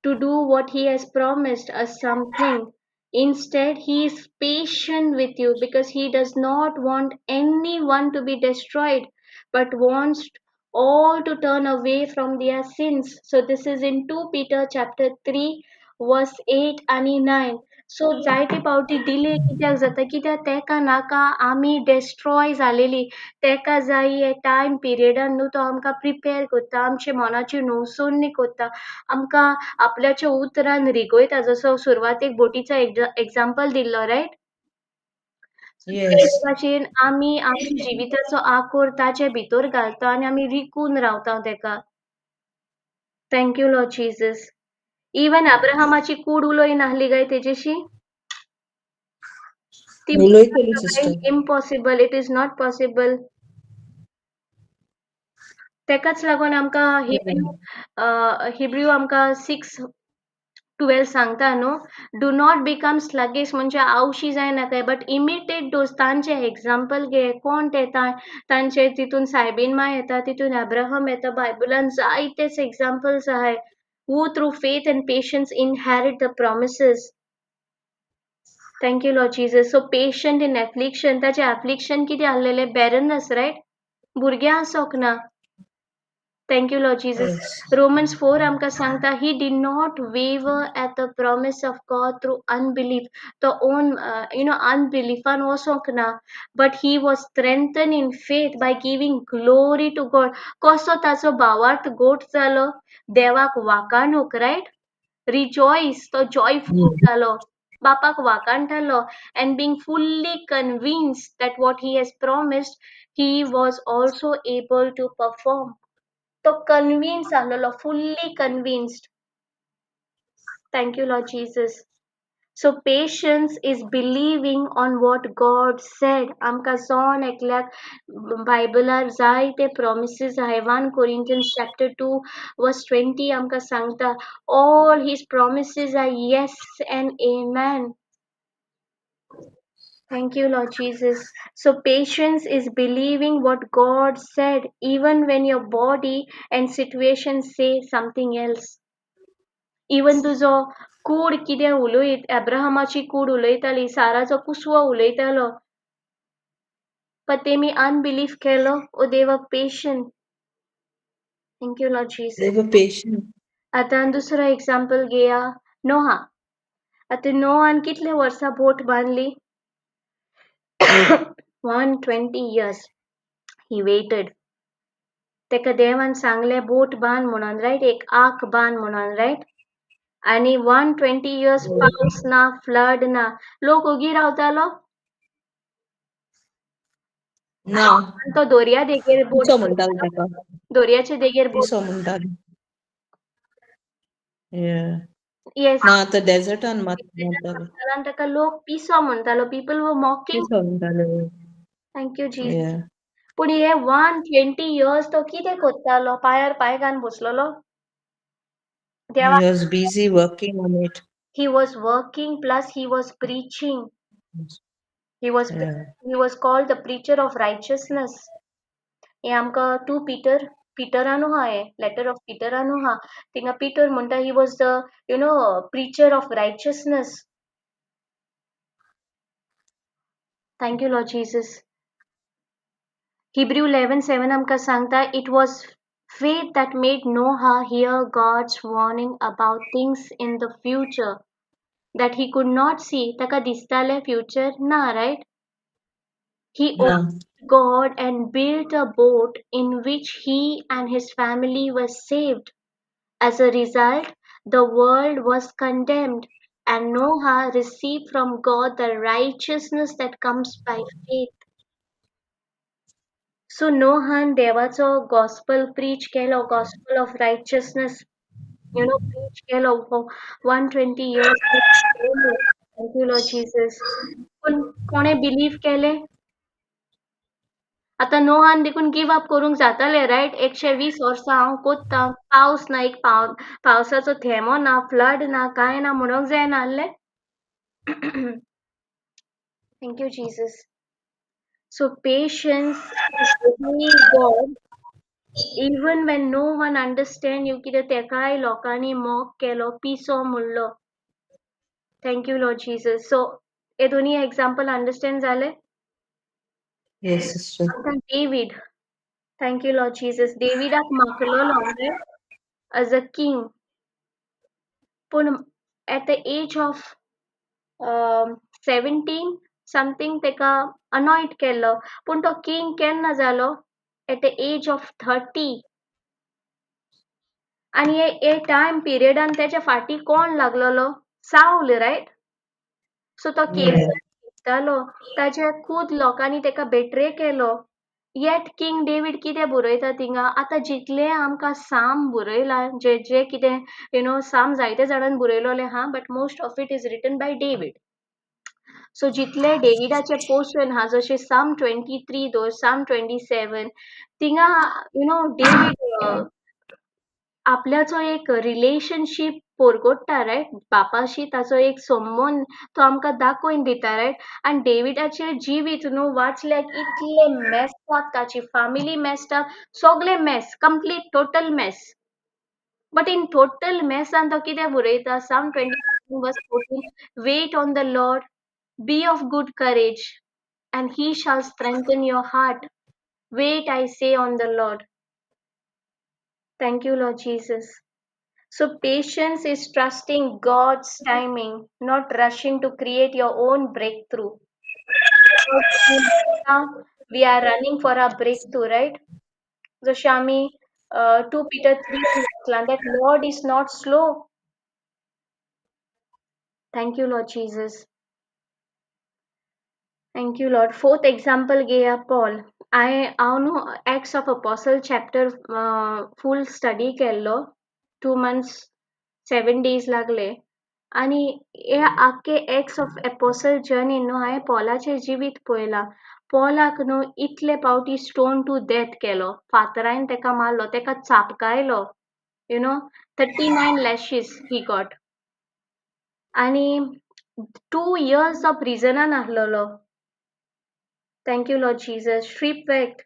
to do what he has promised us something. Instead, he is patient with you because he does not want anyone to be destroyed, but wants all to turn away from their sins. So this is in 2 Peter chapter 3 verse 8 आणि 9. सो जायते फावटी डिले कित्याक जाता? कित्याक तेका नाका आमी डेस्ट्रॉय जालेली. तेका जाय हे टायम पिरियडान न्हू तो आमकां प्रिपेर करता, आमचे मनाची न्हवसोडणी करता, आमकां आपल्याच्या उतरान रिगयता. जसो सुरवातेक बोटीचो एग्जाम्पल दिल्लो, रायट? Yes. भाशेन आमी आमच्या जिविताचो आकोर ताचे भितर घालता आनी आमी रिकून रावता तेका. Thank you Lord Jesus. Even अब्राहमाची कूड उलय नासली काय तेजेशी? ती उलयतली sister. Impossible, it is not possible. तेकाच लागून आमकां हिब्रू हिब्रू आमकां 6:12 सांगता न्हू, do not become sluggish, म्हणजे आवशी जायनाकाय, बट इमिटेट those, तांचे एग्जाम्पल घे. कोण ते? तांचे तितून सायबीन माय येता, तितून अब्राहम येता. बायबलान जायतेच एग्जाम्पल्स आहाय who through faith and patience inherit the promises. Thank you, Lord Jesus. So patient in affliction. ताचे affliction कितें आहलेलें? Barrenness, right? भुरग्यां आसोंक ना. Thank you, Lord Jesus. Yes. Romans 4 आमकां सांगता, he did not waver at the promise of God through unbelief. तो own, unbeliefan वचोंक ना, but he was strengthened in faith by giving glory to God. कसो ताचो भावार्थ गोट जालो? देवाक वाकाणूक, रायट? रिजॉयस, तो जॉयफूल Yes. जालो, बापाक वाकाणटालो, and being fully convinced that what he has promised, he was also able to perform. तो कन्विन्स आसलेलो, fully convinced. Thank you Lord Jesus. So patience is believing on what God said. आमकां जण एकल्याक बायबलार जायते promises आहाय. 1 Corinthians chapter 2 verse 20 आमकां सांगता, all his promises are yes and amen. Thank you, Lord Jesus. So patience is believing what God said, even when your body and situation say something else. Even तुजो कूड कितें उलयत, अब्राहमाची कूड उलयताली, साराचो कुसवो उलयतालो, but तेमी अनबिलीफ केलो or they were patient? Thank you, Lord Jesus. They were patient. आतां दुसरो एग्जाम्पल घेया, नोहा. आतां नोहान कितले वर्सां बोट बांदली? 120 years he waited. तेका देवान सांगलें बोट बांद म्हणून, रायट? एक आर्क बांद म्हणून, रायट? आनी 120 years पावस ना, फ्लड ना, लोक ओगी रावतालो? ना. तो दर्या देगेर बोट पिसो म्हणटाले ताका. दर्याचे देगेर बोट पिसो म्हणटाले. Yeah. Yes. ना, आतां डेझर्टान मात म्हणटाले. आनी ताका लोक पिसो म्हणटालो. People were mocking. पिसो म्हणटाले. Thank you Jesus. Yeah. पूण हे 120 years तो कितें करतालो? पांयार पांय घालून बसलेलो? He was busy working on it. He was working, plus he was preaching. Yeah. He was called the preacher of righteousness. हे आमकां 2 Peter, पिटरानू आहा हें, लेटर ऑफ पिटरानू आहा. थिंगा पिटर म्हणटा, he was the preacher of righteousness. Thank you Lord Jesus. Hebrew 11:7 आमकां सांगता, it was faith that made Noah hear God's warning about things in the future that he could not see. ताका दिसतालें future ना, right? He ना. obeyed God and built a boat in which he and his family were saved. As a result, the world was condemned, and Noah received from God the righteousness that comes by faith. So Nohan देवाचो gospel preach केलो, gospel of righteousness You know preach केलो for 120 years. Thank you Lord Jesus. पूण कोणें बिलीव केलें? आतां नोहान देखून गिव अप करूंक जातालें, रायट? 120 वर्सां हांव कोत्तां, पावस ना, एक पावसाचो थेंबो ना, फ्लड ना, कांय ना म्हणूंक जायना आहलें. Thank you Jesus. So patience is obeying God even when no one understand you. कित्याक तेकाय लोकांनी मॉक केलो, पिसो म्हणलो. Thank you Lord Jesus. So हे दोनी एग्जाम्पल अंडरस्टँड जाले? Yes, sister. आतां David. Thank you Lord Jesus. डेविडाक माखलोलो as a king, पूण at the age of 17 something तेका अनॉयंट केल्लो. पूण तो किंग केन्ना जालो? At the age of 30. आनी हे टायम पिरियडान तेच्या फाटी कोण लागलोलो? सावल, रायट? सो तो केव्सान न्हिदतालो, ताचे खूद लोकांनी तेका बेट्रे केलो. येट किंग डेवीड कितें बरयता थिंगा? आतां जितले आमकां साम बरयला, जे जे कितें you know साम जायते जाणान बरयलोले आहा, but most of it is written by David. So जितले डेविडाचे पोर्शन आहा, जशे साम 23 दवर, साम 27, थिंगा you know David आपल्याचो एक रिलेशनशीप पोरगोडटा, रायट? बापाशी ताचो एक संबंद तो आमकां दाखोवन दिता, रायट? आनी डेविडाचें जिवीत न्हू वाचल्याक इतलें मेस्ड अप, ताची फॅमिली मेस्ड अप, सगळें mess, complete total mess. But in total Mason तो कितें बरयता? Psalm 27 verse 14, wait on the Lord, be of good courage and he shall strengthen your heart. Wait I say on the Lord. Thank you Lord Jesus. So patience is trusting God's timing, not rushing to create your own breakthrough. Now we are running for our breakthrough, right? जशें आमी 2 Peter 3 वाचलां, that Lord is not slow. Thank you Lord Jesus. Thank you Lord. Fourth example घेया, Paul. हांव न्हू Acts of Apostle chapter full study केल्लो, 2 months 7 days लागले. आनी हे आख्खे एक्ट्स ऑफ एपोसल जर्नी न्हू हांवें पॉलाचें जिवीत पळयलां. पॉलाक न्हू इतले पावटी स्टोन टू डेथ केलो, फातरान तेका मारलो, तेका चापकायलो, you know 39 lashes he got. आनी 2 years of प्रिजनान आसलेलो. Thank you Lord Jesus. Shipwrecked,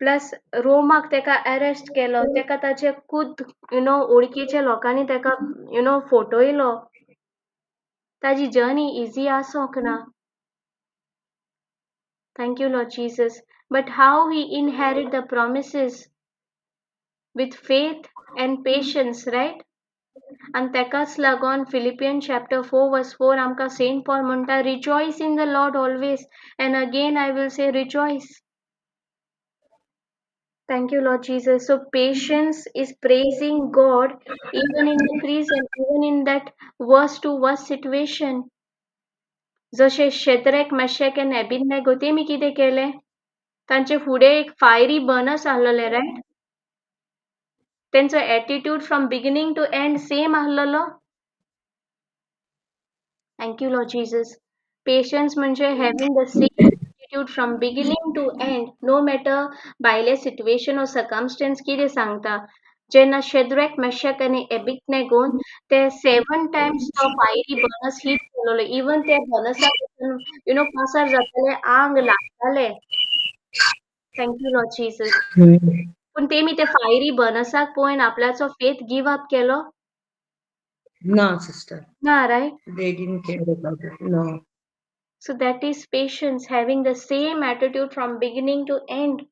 plus रोमाक तेका अरेस्ट केलो, तेका ताचे खूद you know ओळखीच्या लोकांनी तेका you know फटयलो. ताजी जर्नी इजी आसोंक ना. Thank you Lord Jesus. But how he inherit the promises? With faith and patience, right? आनी तेकाच लागून फिलिपियन चॅप्टर 4 verse 4 आमकां सेंट पॉल म्हणटा, rejoice in the Lord always and again I will say rejoice. Thank you Lord Jesus. So patience is praising God even in the prison, even in that worst to worst situation. जशे शेद्रेक, मेशेक आनी एबिदनेगो तेमी कितें केलें? तांचे फुडें एक फायरी बर्नस आसलेलें, रायट? तेंचो attitude from beginning to end same आसलेलो. Thank you Lord Jesus. Patience म्हणजे having the same attitude from beginning to end, no matter भायले सिट्युएशन ऑर सर्कमस्टन्स कितें सांगता. जेन्ना शेद्रेक, मेशक आनी एबिदनेगोन ते 7 times तो फायरी बर्नस हीट केलोलो, इवन ते बर्नसाक you know पासार जाताले, आंग लागताले. Thank you Lord Jesus. पूण तेमी ते फायरी बर्नसाक पळोवन आपल्याचो फेथ गिव अप केलो? ना सिस्टर, ना, right? They didn't care about it. No. So that is patience, having the same attitude from beginning to end.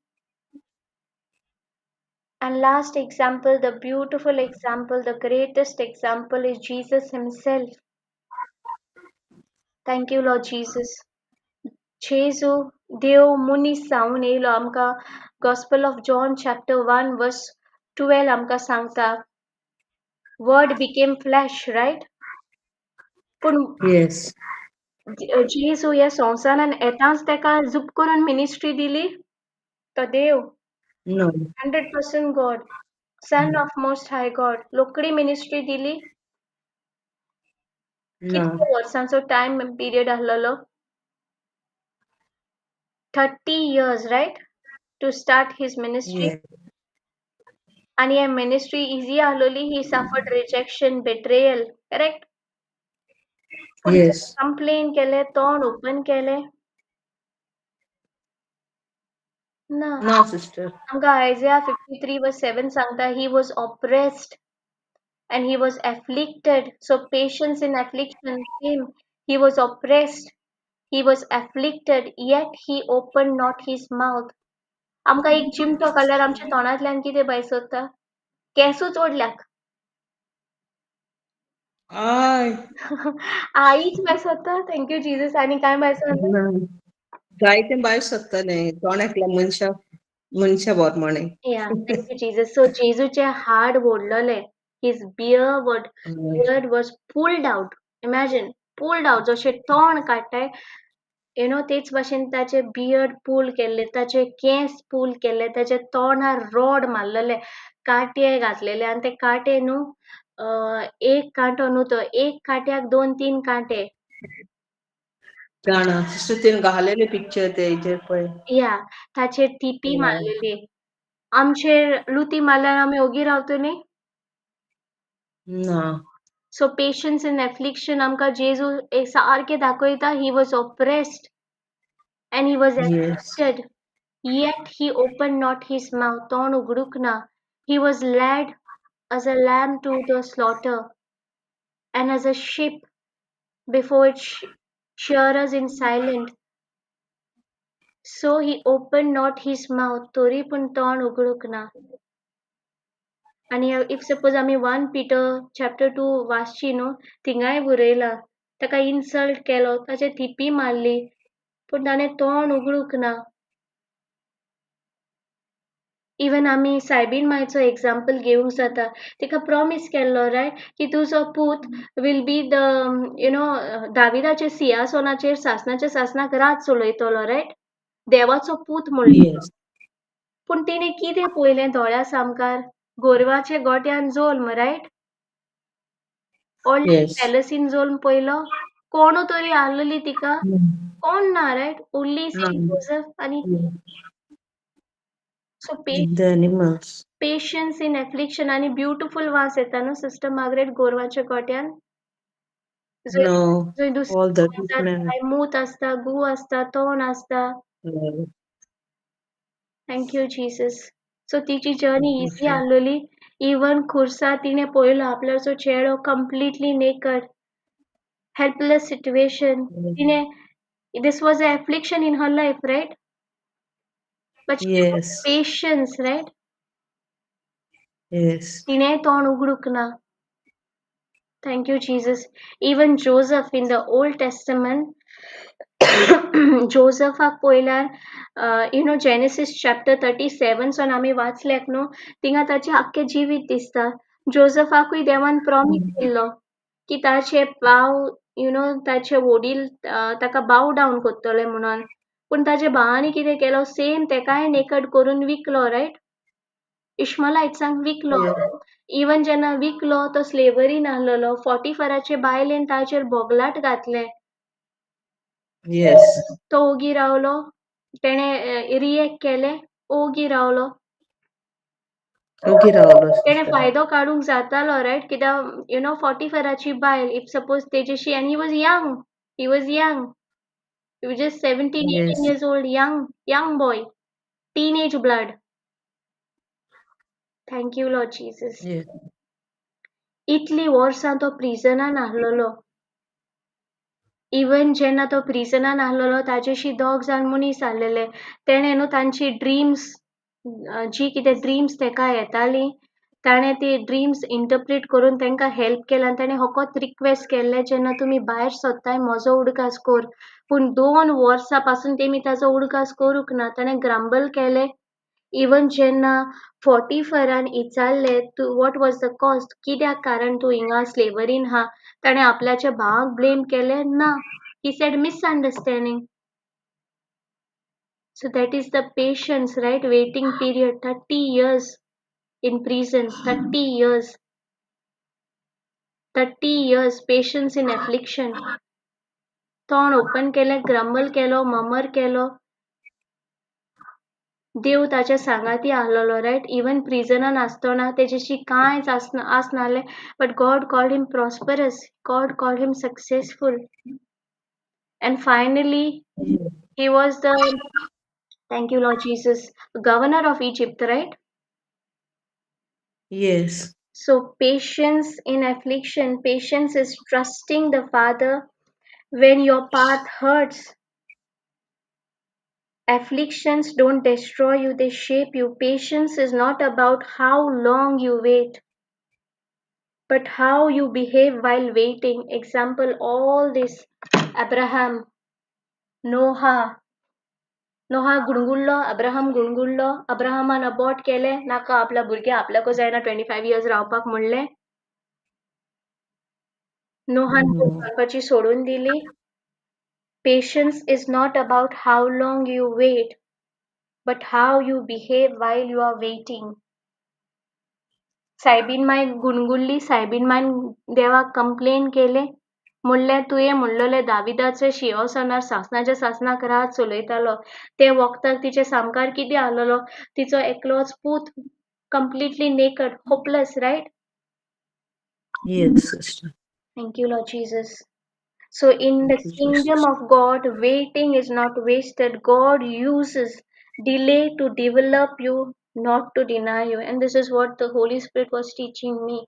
And last example, the beautiful example, the greatest example is Jesus himself. Thank you Lord Jesus. जेजू देव मनीस जावन येयलो. आमकां Gospel of John chapter 1 verse 12 आमकां सांगता, word became flesh, right? पूण Yes. जेजू ह्या संवसारान येताच तेका झूप करून मिनिस्ट्री दिली? तो देव. No. 100% God. Son of Most High God. लोकडी मिनिस्ट्री दिली? ना. कितले वर्सांचो टायम पिरियड आसलेलो? 30 years, right? To start his ministry. Yes. आनी हे मिनिस्ट्री इजी आसलेली? He suffered rejection, betrayal, correct? पूण Yes. Complain केलें, तोंड ओपन केलें ना? ना सिस्टर. आमकां आयजया 53:7 सांगता, he was oppressed and he was afflicted. So patience in affliction, same. He was oppressed, he was afflicted, yet he opened not his mouth. आमकां एक चिमटो काडल्यार आमच्या तोंडांतल्यान कितें भायर सरता? केंसूच ओडल्याक. I. आईच भायर सरता. Thank you Jesus. आनी कांय भायर सरना? ना. जायतें भायर सरतलें तोंडांतल्या मनशा मनशा प्रमाणे. Yeah, thank you Jesus. So जेजूचे हाड ओडलेले. His beard was pulled out. Imagine, pulled out. जशें तोंड काडटाय, you know, तेच भाशेन ताचे बियर्ड पूल केल्ले, ताचे केंस पूल केल्ले, ताच्या तोंडार रॉड मारलेले, कांटे घातलेले. आनी ते कांटे न्हू, एक कांटो न्हू तो, एक कांट्याक दोन तीन कांटे. जाणा सिस्टर, तिणें घालेलें पिक्चर ते हेजेर पळय. या, ताचेर थिपी मारलेली. आमचेर लुती मारल्यार आमी ओगी रावतली? ना. सो पेशन्स इन एफ्लिक्शन आमकां जेजू एक सारकें दाखयता. He was oppressed and he was afflicted, yet he opened not his mouth. तोंड उगडूंक ना. He was led as a lamb to the slaughter, and as a sheep before its shearers in silent, so he opened not his mouth. तरी पूण तोंड उगडूंक ना. आनी if suppose आमी 1 पीटर चॅप्टर 2 वाचची न्हू, थिंगाय बरयलां, ताका इन्सल्ट केलो, ताचे थिपी मारली, पूण ताणें तोंड उगडूंक ना. इवन आमी सायबीन मायचो एग्जाम्पल घेवंक जाता. तिका प्रॉमीस केल्लो, रायट, की तुजो पूत will be the you know दाविदाचे सिंहासनाचेर सासनाच्या सासनाक राज चलयतलो, रायट? देवाचो पूत म्हणलो. पूण तिणें कितें पळयलें दोळ्या सामकार? गोरवाचे गोट्यान जल्म, रायट? व्हडल्या पॅलसीन जल्म पयलो. कोणू तरी आसलेली तिका? कोण ना, रायट? ओन्ली सेंट जोजफ आनी so The animals. Patience in affliction. आनी ब्युटिफूल वास येता न्हू सिस्टर मार्गरेट गोरवाच्या गोट्यान? No. जंय All the दुसरें smell. मूत आसता, गू आसता, तण आसता. Thank you Jesus. सो तिची जर्नी इजी आसलेली? इवन खुर्सा तिणें पळयलो आपल्याचो चेडो कंप्लिटली नेकड, हेल्पलेस सिट्युएशन. तिणें, this was a affliction in her life, right? But patience, right? Yes. तिणें तोंड उगडूंक ना. Thank you Jesus. Even Joseph in the Old Testament, जोजफाक पळयल्यार, you know, Genesis chapter 37 सून आमी वाचल्याक न्हू, थिंगा ताचें आख्खें जिवीत दिसता. जोजफाकूय देवान प्रॉमीस दिल्लो की ताचे भाव, you know, ताचे वडील ताका बाव डावन करतले म्हणून. पूण ताच्या भावांनी कितें केलो? सेम तेकाय नेकड करून विकलो, रायट? इश्मलायट्सांक विकलो. इवन जेन्ना विकलो, तो स्लेवरीन आसलेलो. फॉटीफराचे बायलेन ताचेर बोगलाट घातलें. तो ओगी रावलो? तेणें रिएक्ट केलें? ओगी रावलो. ओगी रावलो. तेणें फायदो काडूंक जातालो, रायट? कित्याक you know फॉटीफराची बायल if suppose तेजेशी, आनी he was young, he was young, he was just 17, 18 years old, young, young boy, teenage blood. Thank you Lord Jesus. इतली वर्सां तो प्रिजनान आसलेलो. इवन जेन्ना तो प्रिजनान आसलेलो, ताजेशी दोग जाण मनीस आसलेले. तेणें न्हू तांची ड्रिम्स, जी कितें ड्रिम्स तेका येताली, ताणें ती ड्रिम्स इंटरप्रीट करून तांकां हेल्प केला. आनी ताणें फकत रिक्वेस्ट केल्लें, जेन्ना तुमी भायर सोदताय म्हजो उडगास कर. पूण 2 वर्सां पासून तेमी ताजो उडगास करूंक ना. ताणें ग्रांबल केलें? इवन जेन्ना फॉटीफरान विचारलें, तूं what was the cause, कित्याक कारण तूं हिंगा स्लेवरीन आहा, ताणें आपल्याच्या भावाक ब्लेम केलें ना. He said misunderstanding. So that is the patience, right? Waiting period, 30 years. In prison 30 years. 30 years patience in affliction. तोंड ओपन केलें, ग्रम्बल केलो, ममर केलो, देव ताच्या सांगाती आहलोलो, रायट? इवन प्रिजनान आसतना तेजेशी कांयच आसनासलें, but God called him prosperous, God called him successful. And finally he was the, thank you Lord Jesus, governor of Egypt, right? Yes. So patience in affliction, patience is trusting the Father when your path hurts. Afflictions don't destroy you, they shape you. Patience is not about how long you wait, but how you behave while waiting. Example, all this Abraham, Noah, Noah गुणगुणलो, Abraham गुणगुणलो, अब्राहमान abort केलें, नाका आपल्या भुरग्या आपल्याकूच जायना 25 years रावपाक म्हणलें. नोहान बांदपाची सोडून दिली. Patience is not about how long you wait, but how you behave while you are waiting. Soybean my गुणगुणली, soybean मायन देवाक कंप्लेन केलें, म्हणलें तुवें म्हणलेलें दाविदाचे शिंवासनार सासणाच्या सासणाक राज चलयतालो, ते वखदाक तिचे सामकार कितें आहलोलो, तिचो एकलोच पूत completely naked, hopeless, right? Yes, sister. Thank you, Lord Jesus. So in the kingdom of God, waiting is not wasted. God uses delay to develop you, not to deny you. And this is what the Holy Spirit was teaching me.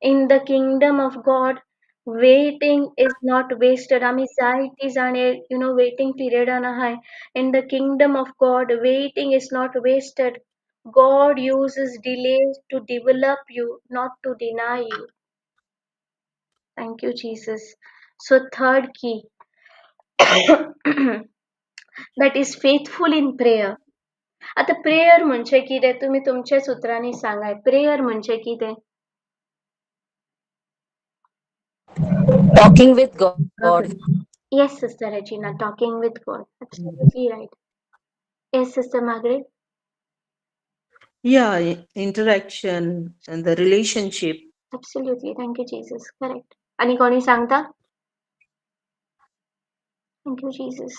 In the kingdom of God, waiting is not wasted. आमी जायती जाण you know waiting period आहाय. In the kingdom of God, waiting is not wasted. God uses delays to develop you, not to deny you. Thank you, Jesus. So third key, that is faithful in prayer. आता प्रेयर म्हणजे कितें तुमी तुमच्याच उतरांनी सांगाय. प्रेयर म्हणजे कितें? Talking with God. Yes, Sister Regina, talking with God. Absolutely right. Yes, Sister Margaret. Yeah, interaction and the relationship. Absolutely. Thank you, Jesus. Correct. आणि कोणी सांगता? Thank you, Jesus.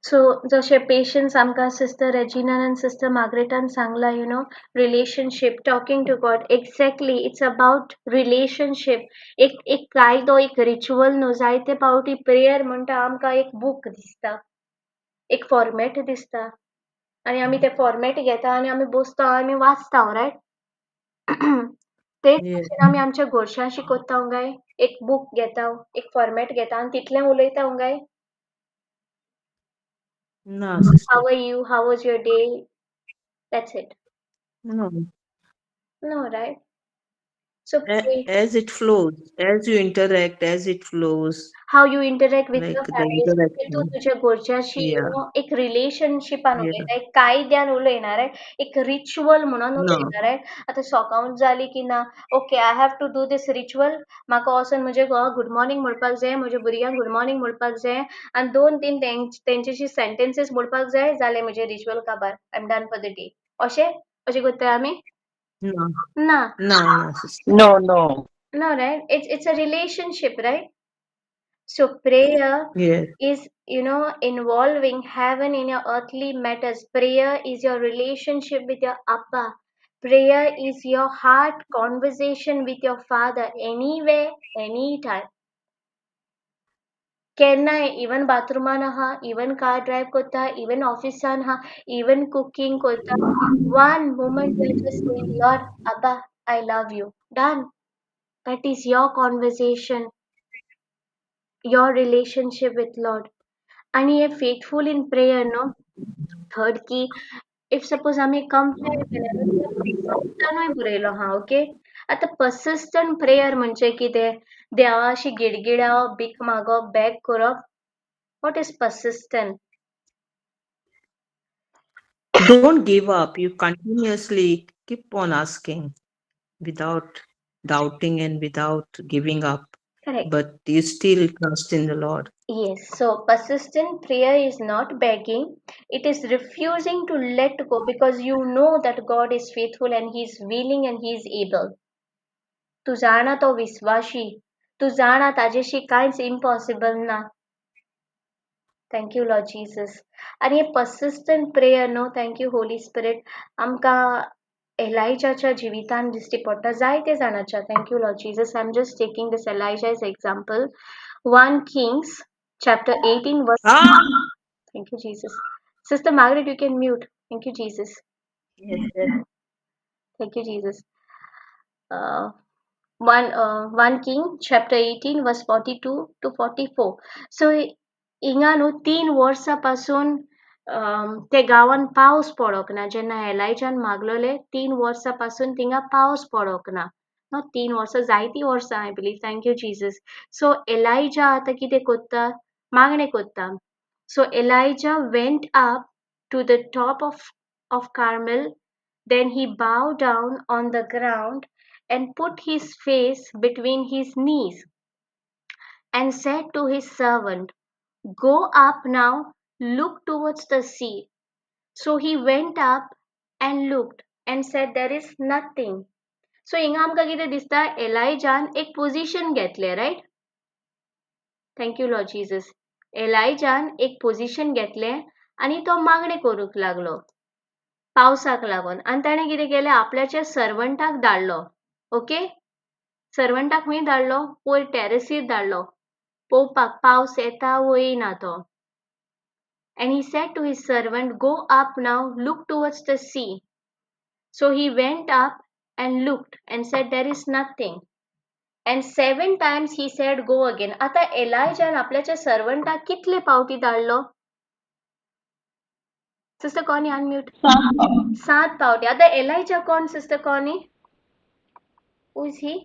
So जशे पेशन्स आमकां सिस्टर रेजिनान आनी सिस्टर मार्गरेटान सांगला, you know, relationship, talking to God. Exactly, it's about relationship. एक एक कायदो, एक रिच्युअल न्हू. जायते पावटी प्रेयर म्हणटा आमकां एक बूक दिसता, एक फॉर्मेट दिसता, आनी आमी ते फॉर्मेट घेता आनी आमी बसता आनी वाचता, रायट? तेच भाशेन आमी आमच्या घरच्यांशी करता काय? एक बूक घेता, एक फॉर्मेट घेता आनी तितलें उलयता काय? No, sister. How are you? How was your day? That's it. No. No, right? So as it flows, as you interact, as it flows. How you interact with your family. तूं तुज्या घरच्यांशी एक रिलेशनशिपान उलयता, एक कायद्यान उलयना, रायट? एक रिच्युअल म्हणून उलयना, रायट? आतां सकाळ जाली की ना, okay, I have to do this ritual. म्हाका वचोन म्हज्या घोवाक गुड मॉर्निंग म्हणपाक जाय, म्हज्या भुरग्यांक गुड मॉर्निंग म्हणपाक जाय, आनी 2-3 तेंच्याशी सेंटेन्सीस म्हणपाक जाय, जालें म्हजें रिच्युअल काबार, I am done for the day. अशें अशें करता आमी? No. No. No, no, sister. No, no. No, right? It's a relationship, right? So prayer is, you know, involving heaven in your earthly matters. Prayer is your relationship with your Abba. Prayer is your heart conversation with your Father, anywhere, anytime. केन्नाय, इवन बाथरुमान आहा, इवन कार ड्रायव्ह करता, इवन ऑफिसान आहा, इवन कुकींग करता, one moment you are just saying, Lord, Abba, I love you. Done. That is your conversation, your relationship with Lord. आनी हे फेथफूल इन प्रेयर न्हू. थर्ड की, if suppose आमी कंपेर केल्यार बरयलो आहा, ओके? आतां पर्सिस्टंट प्रेयर म्हणजे कितें? देवाशी गिडगिडावप, भीक मागप, बॅग करप. What is persistent? Don't give up. You continuously keep on asking without doubting and without giving up. Correct. But you still trust in the Lord. Yes, so persistent prayer is not begging, it is refusing to let go because you know that God is faithful and He is willing and He is able. तूं जाणा तो विस्वाशी, तूं जाणा ताजेशी कांयच इम्पॉसिबल ना. Thank you Lord Jesus. आनी हें पर्सिस्टंट प्रेयर न्हू, thank you Holi spirit, आमकां एलायजाच्या जिवितान दिश्टी पडटा जायते जाणाच्या. Thank you Lord Jesus. I am just taking this Elijah as example. 1 Kings chapter 18 verse. Thank you Jesus. Sister Margaret, you can mute. Thank you Jesus. Yes, yes. Thank you Jesus. 1 King chapter 18 verse 42 to 44. So हिंगा न्हू 3 वर्सां पासून ते गांवान पावस पडोंक ना. जेन्ना एलायजान मागलोले 3 वर्सां पासून थिंगा पावस पडोंक ना. 3 वर्सां, जायतीं वर्सां I believe. Thank you Jesus. So Elijah आतां कितें कोत्ता, मागणें कोत्ता. So Elijah went up to the top of Carmel, then he bowed down on the ground and put his face between his knees and said to his servant, Go up now, look towards the sea. So he went up and looked and said, There is nothing. So हिंगा आमकां कितें दिसता, एलायजान एक पोजिशन घेतलें, right? Thank you Lord Jesus. एलायजान एक पोजिशन घेतलें आनी तो मागणें करूंक लागलो पावसाक लागून. आनी ताणें कितें केलें, आपल्याच्या सर्वंटाक धाडलो. ओके, सर्वंटाक खंय धाडलो, वयर टॅरसीर धाडलो पळोवपाक पावस येता वो येना तो. And he said to his servant, Go up now, look towards the sea. So he went up and looked and said, There is nothing. And 7 times he said, Go again. आता एलायजान आपल्याच्या सर्वंटाक कितले पावटी धाडलो? Sister Connie, unmute. 7 पावटी. आता एलायजा कोण sister Connie? Who is he?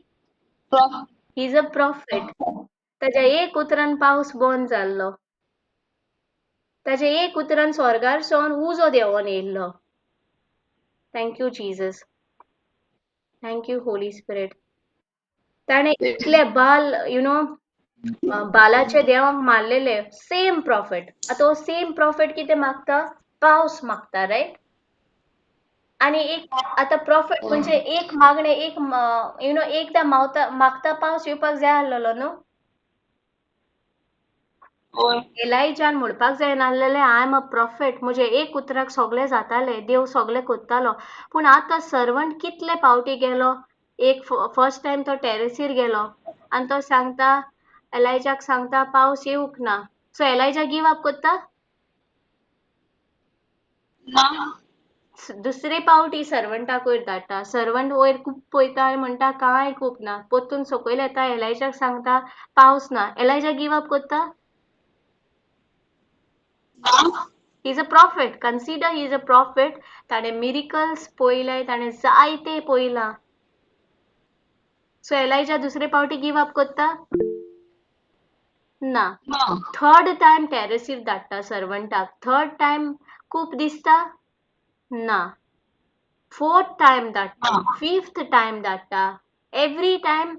He is a prophet. ताज्या एक उतरान पावस बंद जाल्लो. ताज्या एक उतरान स्वर्गार सावन उजो देंवोन येयल्लो. Thank you Jesus. Thank you Holy Spirit. ताणें इतले बाल, you know, बालाचे देवांक मारलेले, सेम प्रॉफेट. आतां हो सेम प्रॉफेट कितें मागता, पावस मागता, रायट? आनी एक आतां प्रॉफेट म्हणजे एक मागणें, एक you know, एकदां मावता मागता पावस येवपाक जाय आसलेलो न्हू. एलायजान म्हणपाक जायनासलेलें, I am a prophet, म्हजे एक उतराक सगळें जातालें, देव सगळें कोत्तालो. पूण आतां सर्वंट कितले पावटी गेलो, एक फर्स्ट टायम तो टॅरसीर गेलो आनी तो सांगता एलायजाक, सांगता पावस येवंक ना. सो एलायजा गिव अप कोत्ता. दुसरे पावटी सर्वंटाक वयर धाडटा. सर्वंट वयर खूब पळयता आनी म्हणटा कांय खूब ना. परतून सकयल येता, एलायजाक सांगता पावस ना. एलायजा गिव अप कोत्ता. He is a prophet. Consider he is a prophet. ताणें मिरिकल्स पळयले, ताणें जायते पळयलां. सो एलायजा दुसरे पावटी गिव अप कोत्ता ना. थर्ड टायम टॅरसीर धाडटा सर्वंटाक. थर्ड टायम खूब दिसता ना. फोर्थ टायम धाडटा, फिफ्थ टायम धाडटा, एवरी टायम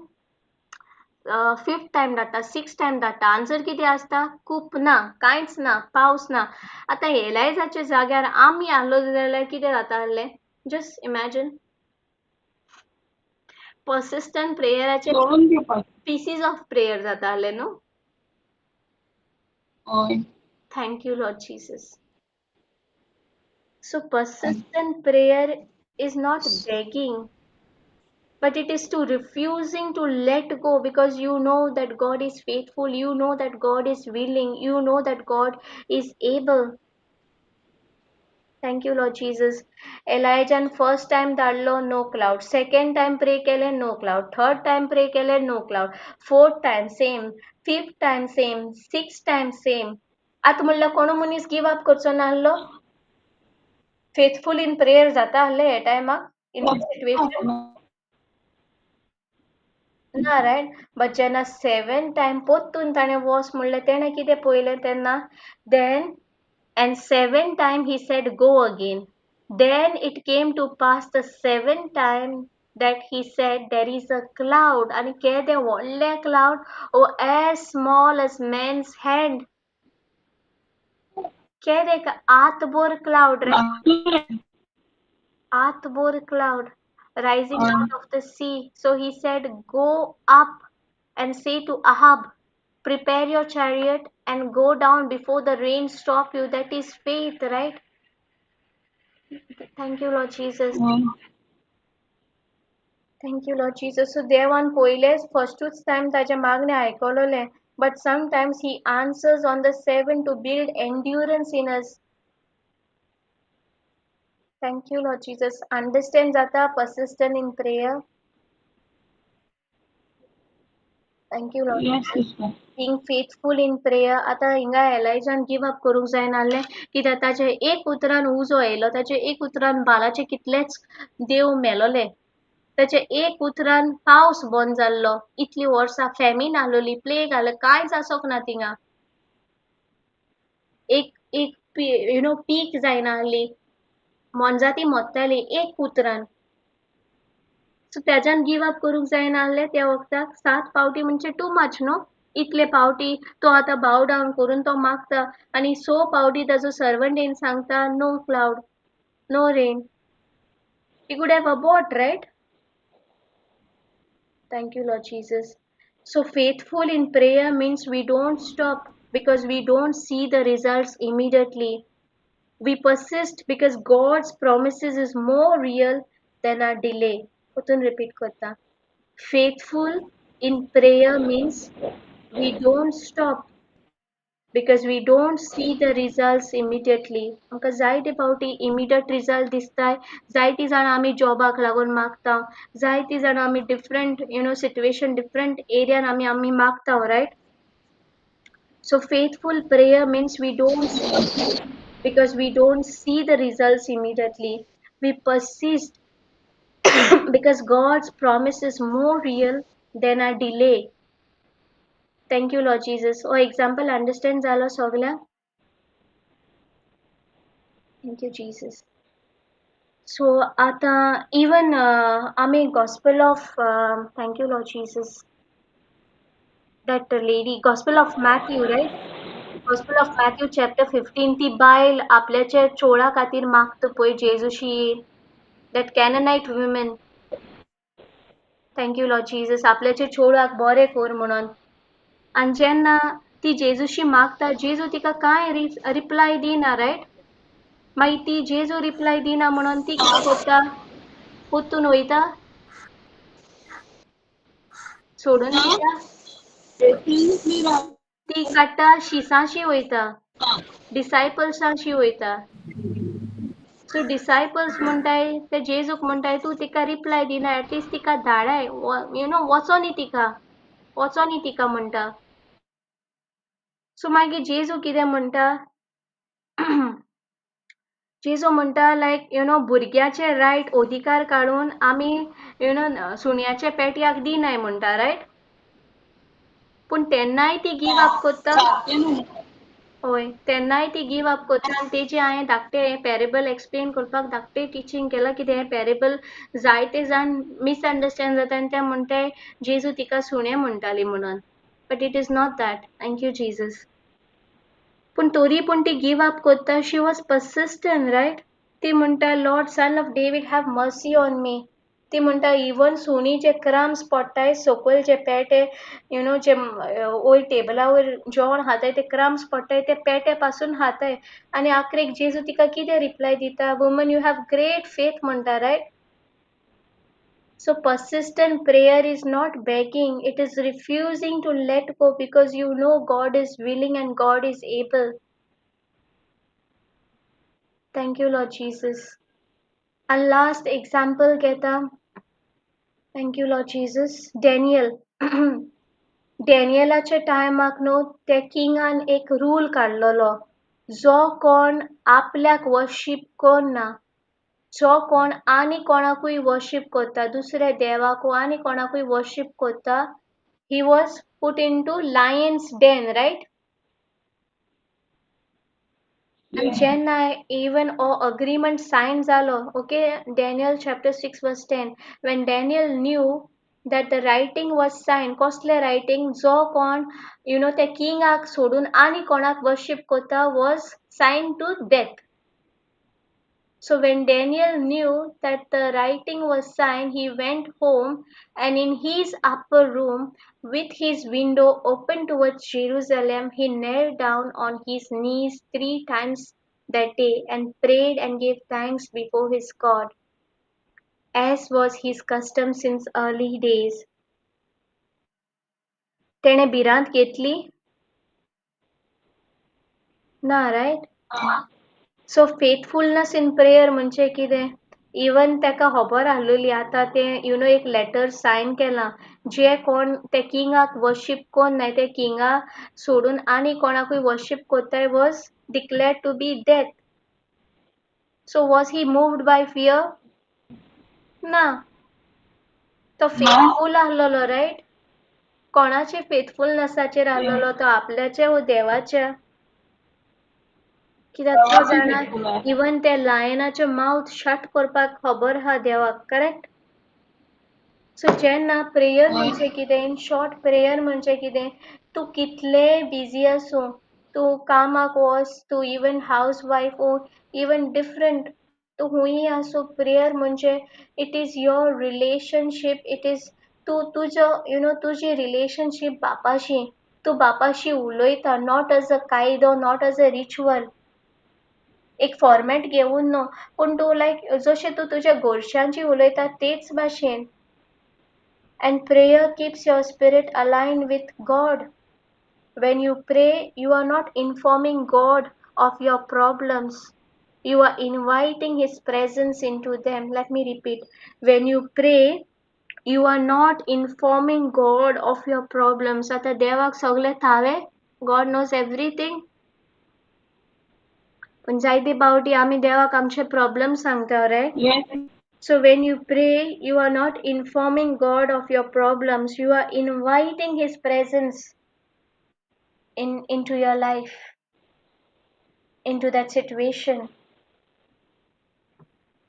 फिफ्थ टायम धाडटा, सिक्स टायम धाडटा. आन्सर कितें आसता, खूब ना, कांयच ना, पावस ना. आतां एलायजाच्या जाग्यार आमी आहलो जाल्यार कितें जाता आसलें? Just imagine. पर्सिस्टंट प्रेयराचे पिसीस ऑफ प्रेयर जाता आसलें न्हू. Thank you Lord Jesus. So persistent prayer is not begging, but it is to refusing to let go because you know that God is faithful, you know that God is willing, you know that God is able. Thank you Lord Jesus. Elijah first time धाडलो, no cloud. Second time pray केले, no cloud. Third time pray केले, no cloud. Fourth time same, fifth time same, sixth time same. आतां म्हणल्यार कोणू मनीस गिव अप करचो ना आहलो? फेथफूल इन प्रेयर जाता आहले हे टायमाक इन सिट्युएशन ना, रायट? बट जेन्ना 7 टायम परतून ताणें वच म्हणलें, तेणें कितें पळयलें तेन्ना, then and 7 time he said go again. Then it came to pass the 7 time That he said there is a cloud आनी केदें व्हडलें cloud, oh as small as man's hand. केदें एक हातभर क्लाउड, रायट? हातभर cloud rising out of the sea. So he said, go up and say to Ahab, prepare your chariot and go down before the rain stop you. That is faith, right? Thank you, Lord Jesus. Thank you, Lord Jesus. So देवान पयलेच फर्स्टूच टायम ताजें मागणें आयकलोलें, but sometimes he answers on the seven to build endurance in us. Thank you, Lord Jesus. Understand जाता persistent in prayer. Thank you, Lord. Yes, sister. Being faithful in prayer. आतां हिंगा एलायजान गिव अप करूंक जायना आहलें, कित्याक ताजे एक उतरान उजो येयलो, ताजे एक उतरान बालाचे कितलेच देव मेलोले, ताचे एक उतरान पावस बंद जाल्लो, इतलीं वर्सां फेमीन आहलोली, प्लेग आहलो, कांयच आसोंक ना थिंगा, एक एक you know पीक जायना आहली, मोनजाती मोत्ताली एक उतरान. सो ताज्यान गिव अप करूंक जायना आहलें त्या वखदाक. 7 पावटी म्हणजे टू मच न्हू, इतले पावटी तो आतां बाव डावन करून तो मागता आनी 6 पावटी ताजो सर्वंट येवन सांगता no cloud, no rain. He could have abort, right? Thank you, Lord Jesus. So faithful in prayer means we don't stop because we don't see the results immediately. We persist because God's promises is more real than our delay. Potun repeat karta. Faithful in prayer means we don't stop because we don't see the results immediately. आमकां जायते फावटी इमिडिएट रिजल्ट दिसताय, जायतीं जाणां आमी जॉबाक लागून मागता, जायतीं जाणां आमी different you know situation, different एरियान आमी आमी मागता, right? So faithful prayer means we don't stop because we don't see the results immediately. We persist because God's promise is more real than our delay. Thank you, Lord Jesus. Oh, example understand zalo sogla. Thank you, Jesus. So ata even ame gospel of thank you, Lord Jesus. That lady, Gospel of Matthew, right? Gospel of Matthew chapter 15, ती बायल आपल्याचे चोळा खातीर मागता पळय जेजूशी, that Canaanite woman. Thank you, Lord Jesus. आपल्याचे चोळाक बरें कर म्हणून. आनी जेन्ना ती जेजूशी मागता, जेजू तिका कांय रिप्लाय दिना, रायट? मागीर ती जेजू रिप्लाय दिना म्हणून ती कितें करता, परतून वयता सोडून दिता, ती काडटा शिसांशी वयता, डिसायपल्सांशी वयता. सो डिसायपल्स म्हणटाय, ते जेजूक म्हणटाय, तूं तिका रिप्लाय दिना, एटलिस्ट तिका धाडाय, you know वचोनी तिका, वचोनी तिका म्हणटा. सो मागीर जेजू कितें म्हणटा, जेजू म्हणटा लायक you know भुरग्याचे रायट अधिकार काडून आमी you know सुण्याच्या पेटयाक दिनाय म्हणटा, रायट? पूण तेन्नाय ती गिव अप करता. हय, तेन्नाय ती गिव अप करता. आनी तेजे हांवें धाकटे हें पॅरेबल एक्सप्लेन करपाक धाकटे टिचींग केलां, कितें हें पॅरेबल जायते जाण मिसअंडरस्टँड जाता आनी ते म्हणटाय जेजू तिका सुणें म्हणटाली म्हणून, but it is not that. Thank you Jesus. पूण तरी पूण ती गिव अप करता. She was persistent, right? ती म्हणटा, Lord son of David have mercy on me. ती म्हणटा इवन सुणी जे क्रम्स पडटाय सकयल, जे पेटे you know जे वयर टेबला वयर जेवण खाताय ते क्रम्स पडटाय ते पेटे पासून खाताय. आनी आखरेक जेजू तिका कितें रिप्लाय दिता, woman you have great faith म्हणटा, right? So persistent prayer is not begging, it is refusing to let go because you know God is willing and God is able. Thank you, Lord Jesus. And last example घेता. Thank you, Lord Jesus. Daniel. डॅनियलाच्या टायमाक न्हू त्या किंगान एक रूल काडलेलो, जो कोण आपल्याक वर्शीप करना, जो कोण आनी कोणाकूय वर्शीप करता, दुसऱ्या देवाकू आनी कोणाकूय वर्शीप करता, he was put into lion's den, right? आनी जेन्ना इवन हो अग्रीमेंट सायन जालो, okay, Daniel chapter 6 verse 10, when Daniel knew that the writing was sign, कसलें रायटींग? जो कोण you know त्या किंगाक सोडून आनी कोणाक वर्शीप करता was sign to death. So when Daniel knew that the writing was signed, he went home and in his upper room with his window open towards Jerusalem, he knelt down on his knees 3 times that day and prayed and gave thanks before his God, as was his custom since early days. तेणे भिरांत घेतली ना, right? So faithfulness in prayer म्हणजे कितें? इवन ताका खबर आसलेली आतां तें you know एक लेटर सायन केलां, जे कोण ते किंगाक वर्शीप कोन्नाय ते किंगा सोडून आनी कोणाकूय वर्शीप कोत्ताय was declared to be death. So was he moved by fear? ना, तो फेथफूल आसलेलो, रायट? कोणाचे फेथफुलनेसाचेर आसलेलो तो? आपल्याचे वो देवाच्या? कित्याक तो जाणा इवन त्या लायनाचे माउथ शट करपाक खबर आहा देवाक, करेक्ट? सो जेन्ना प्रेयर म्हणजे कितें, इन शॉर्ट प्रेयर म्हणजे कितें, तूं कितलेंय बिजी आसूं, तूं कामाक वच, तूं इवन हावज वायफ वो इवन डिफरंट तूं हुंयी आसूं, प्रेयर म्हणजे it is your relationship, it is तूं तुजो you know तुजी रिलेशनशीप बापाशी, तूं बापाशी उलयता, not as a कायदो, not as a ritual, एक फॉर्मेट घेवन न्हू, पूण तूं लायक जशें तूं तुज्या घरच्यांची उलयता तेच भाशेन. And prayer keeps your spirit align with God. When you pray you are not informing God of your problems, you are inviting his presence into them. Let me repeat, when you pray you are not informing God of your problems. आतां देवाक सगळें थावें, God knows everything, पण जायते पावटी आमी देवाक आमचे प्रॉब्लम सांगता, right? So when you pray you are not informing God of your problems, you are inviting his presence into your life, into that situation.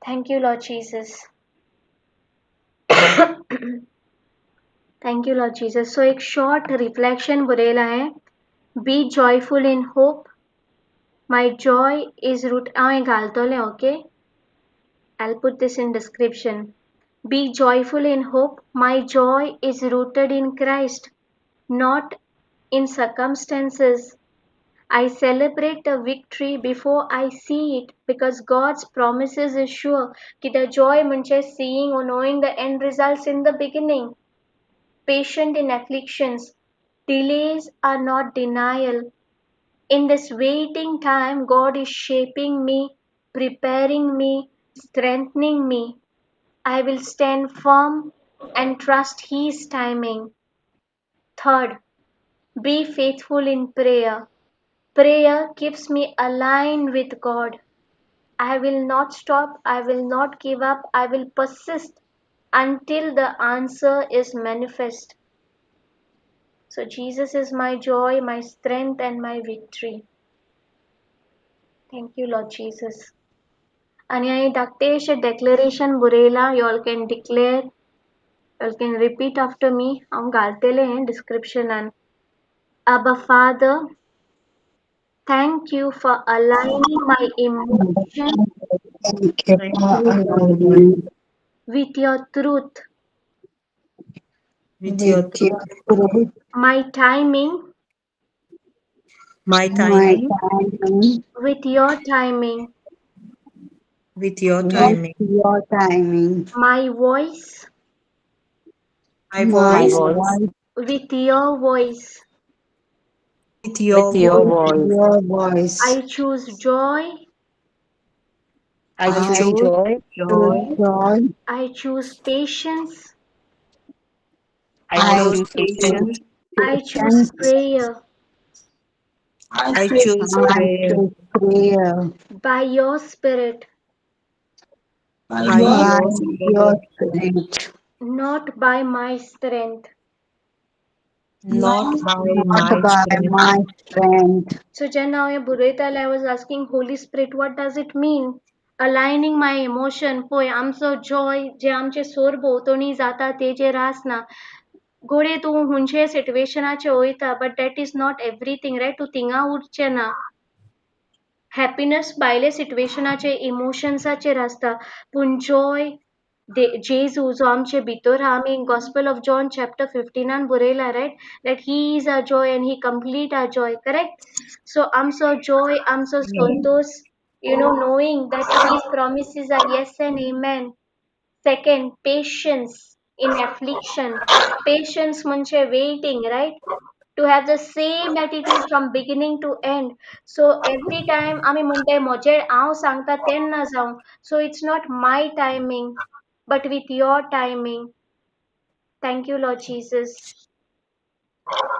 Thank you, Lord Jesus. Thank you, Lord Jesus. So एक शॉर्ट रिफ्लेक्शन बरयलां हांवें. Be joyful in hope. My joy is root. हांव हें घालतलें, okay? I'll put this in description. Be joyful in hope. My joy is rooted in Christ, not in circumstances. I celebrate the victory before I see it, because God's promises is sure. Ki the joy म्हणजे seeing or knowing the end results in the beginning. Patient in afflictions. Delays are not denial. In this waiting time, God is shaping me, preparing me, strengthening me. I will stand firm and trust His timing. Third, be faithful in prayer. Prayer keeps me aligned with God. I will not stop, I will not give up, I will persist until the answer is manifest. So Jesus is my joy, my strength and my victory. Thank you, Lord Jesus. आनी हांवें धाकटेशें डेक्लरेशन बरयलां, you all can declare, you all can repeat after me. हांव घालतलें हें डिस्क्रिप्शनान. Abba Father, thank you for aligning my emotion Thank you for aligning with your truth, with your with your truth, truth, my timing my my timing timing with your timing, with your with timing, your timing, my voice my my voice voice with your voice. with your With your voice. with voice. your voice. I choose joy, I I choose choose joy. joy, Choose joy. I choose patience, I I I choose choose patience. patience, I choose choose prayer. I choose I prayer choose prayer By your spirit, by by your your spirit, spirit, not by my strength. Not by Not my by strength. my strength. So जेन्ना हांव हें बरयतालें, I was asking Holy Spirit, what does it mean? Aligning my emotion. पळय, आमचो जॉय जे आमचे सोर भोंवतणी जाता तेजेर आसना. घडये तूं हुंयचे सिट्युएशनाचेर वयता, but that is not everything, right? तूं थिंगा उरचें ना. हॅपिनस भायले सिट्युएशनाचे, इमोशन्साचेर आसता, पूण जॉय जेजू जो आमचे भितर आहा. आमी गॉस्पेल ऑफ जॉन चॅप्टर 15 बरयला, right, that he is our joy and he complete our joy, correct? So आमचो जॉय, आमचो Santosh, knowing that his promises are yes and amen. Second, patience in affliction. Patience म्हणजे waiting, right? To have the same attitude from beginning to end. So every time आमी म्हणटाय, म्हजे हांव सांगता तेन्ना जावं. So it's not my timing, but with your timing. Thank you, Lord Jesus.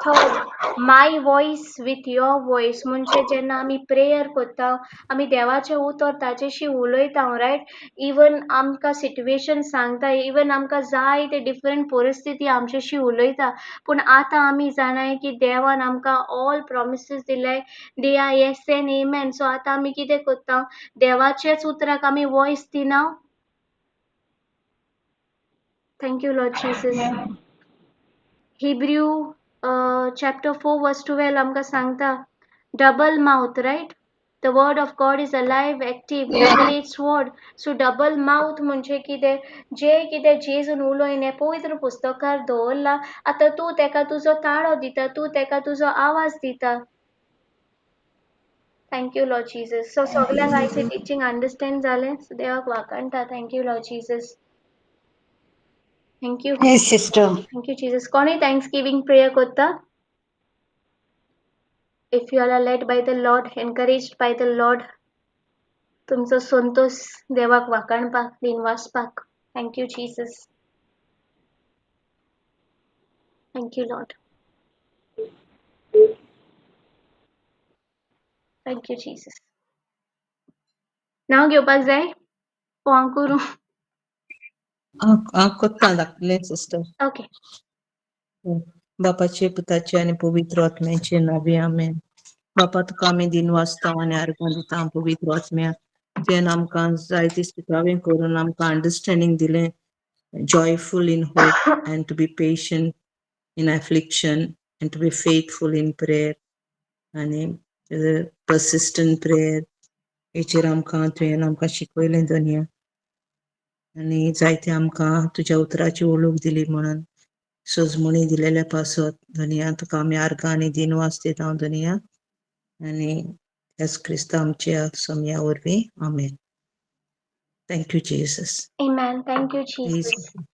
Third, my voice with your voice. म्हणजे जेन्ना आमी प्रेयर करता, आमी देवाचें उतर ताजेशी उलयता, रायट? इवन आमकां सिट्युएशन सांगता, इवन आमकां जाय ते डिफरंट परिस्थिती आमच्याशी उलयता, पूण आतां आमी जाणाय की देवान आमकां ऑल प्रॉमिसीस दिल्याय, they are yes and amen. So आतां आमी कितें करता? देवाच्याच उतराक आमी वॉयस दिना. Thank you, Lord Jesus. Hebrew chapter 4 verse 12 आमकां सांगता, double mouth, right? The word of God is alive, active, double edged sword. So double mouth म्हणजे कितें? जे कितें जेजून उलयन हें पवित्र पुस्तकार दवरलां, आतां तूं तेका तुजो ताळो दिता, तूं तेका तुजो आवाज दिता. Thank you, Lord Jesus. So सगल्यांक आयचें टिचींग अंडरस्टँड जालें? सो देवाक वाखाणटा. Thank you, Lord Jesus. Thank you. Yes, sister. Thank you, Jesus. कोणूय thanks giving prayer करता? If you are led by the Lord, encouraged by the Lord, तुमचो संतोष देवाक वाखाणपाक, दिनवासपाक. Thank you, Jesus. Thank you, Lord. Thank you, Jesus. नांव घेवपाक जाय? हांव करूं? हांव कोत्ता धाकटुलें सिस्टर. ओके. बापाचे, पुताचे आनी पवित्र आत्म्याचे नांवी, आमेन. बापा, तुका आमी दिनवासता आनी आर्गां दिता. पवित्र आत्म्या, तुवें आमकां जायती शिकावे करून आमकां अंडरस्टँडींग दिलें, joyful in hope and to be patient in affliction and to be faithful in prayer आनी persistent prayer. हेचेर आमकां तुवें आमकां शिकयलें धनया, आनी जायते आमकां तुज्या उतराची ओळख दिली म्हणून सजमणी दिलेल्या पासत धनया तुका आमी आर्गां आनी दिनवास दिता धनया, आनी येसू क्रिस्त आमच्या समया वरवीं, आमेन. Thank you, Jesus. Amen. Thank you, Jesus. Please.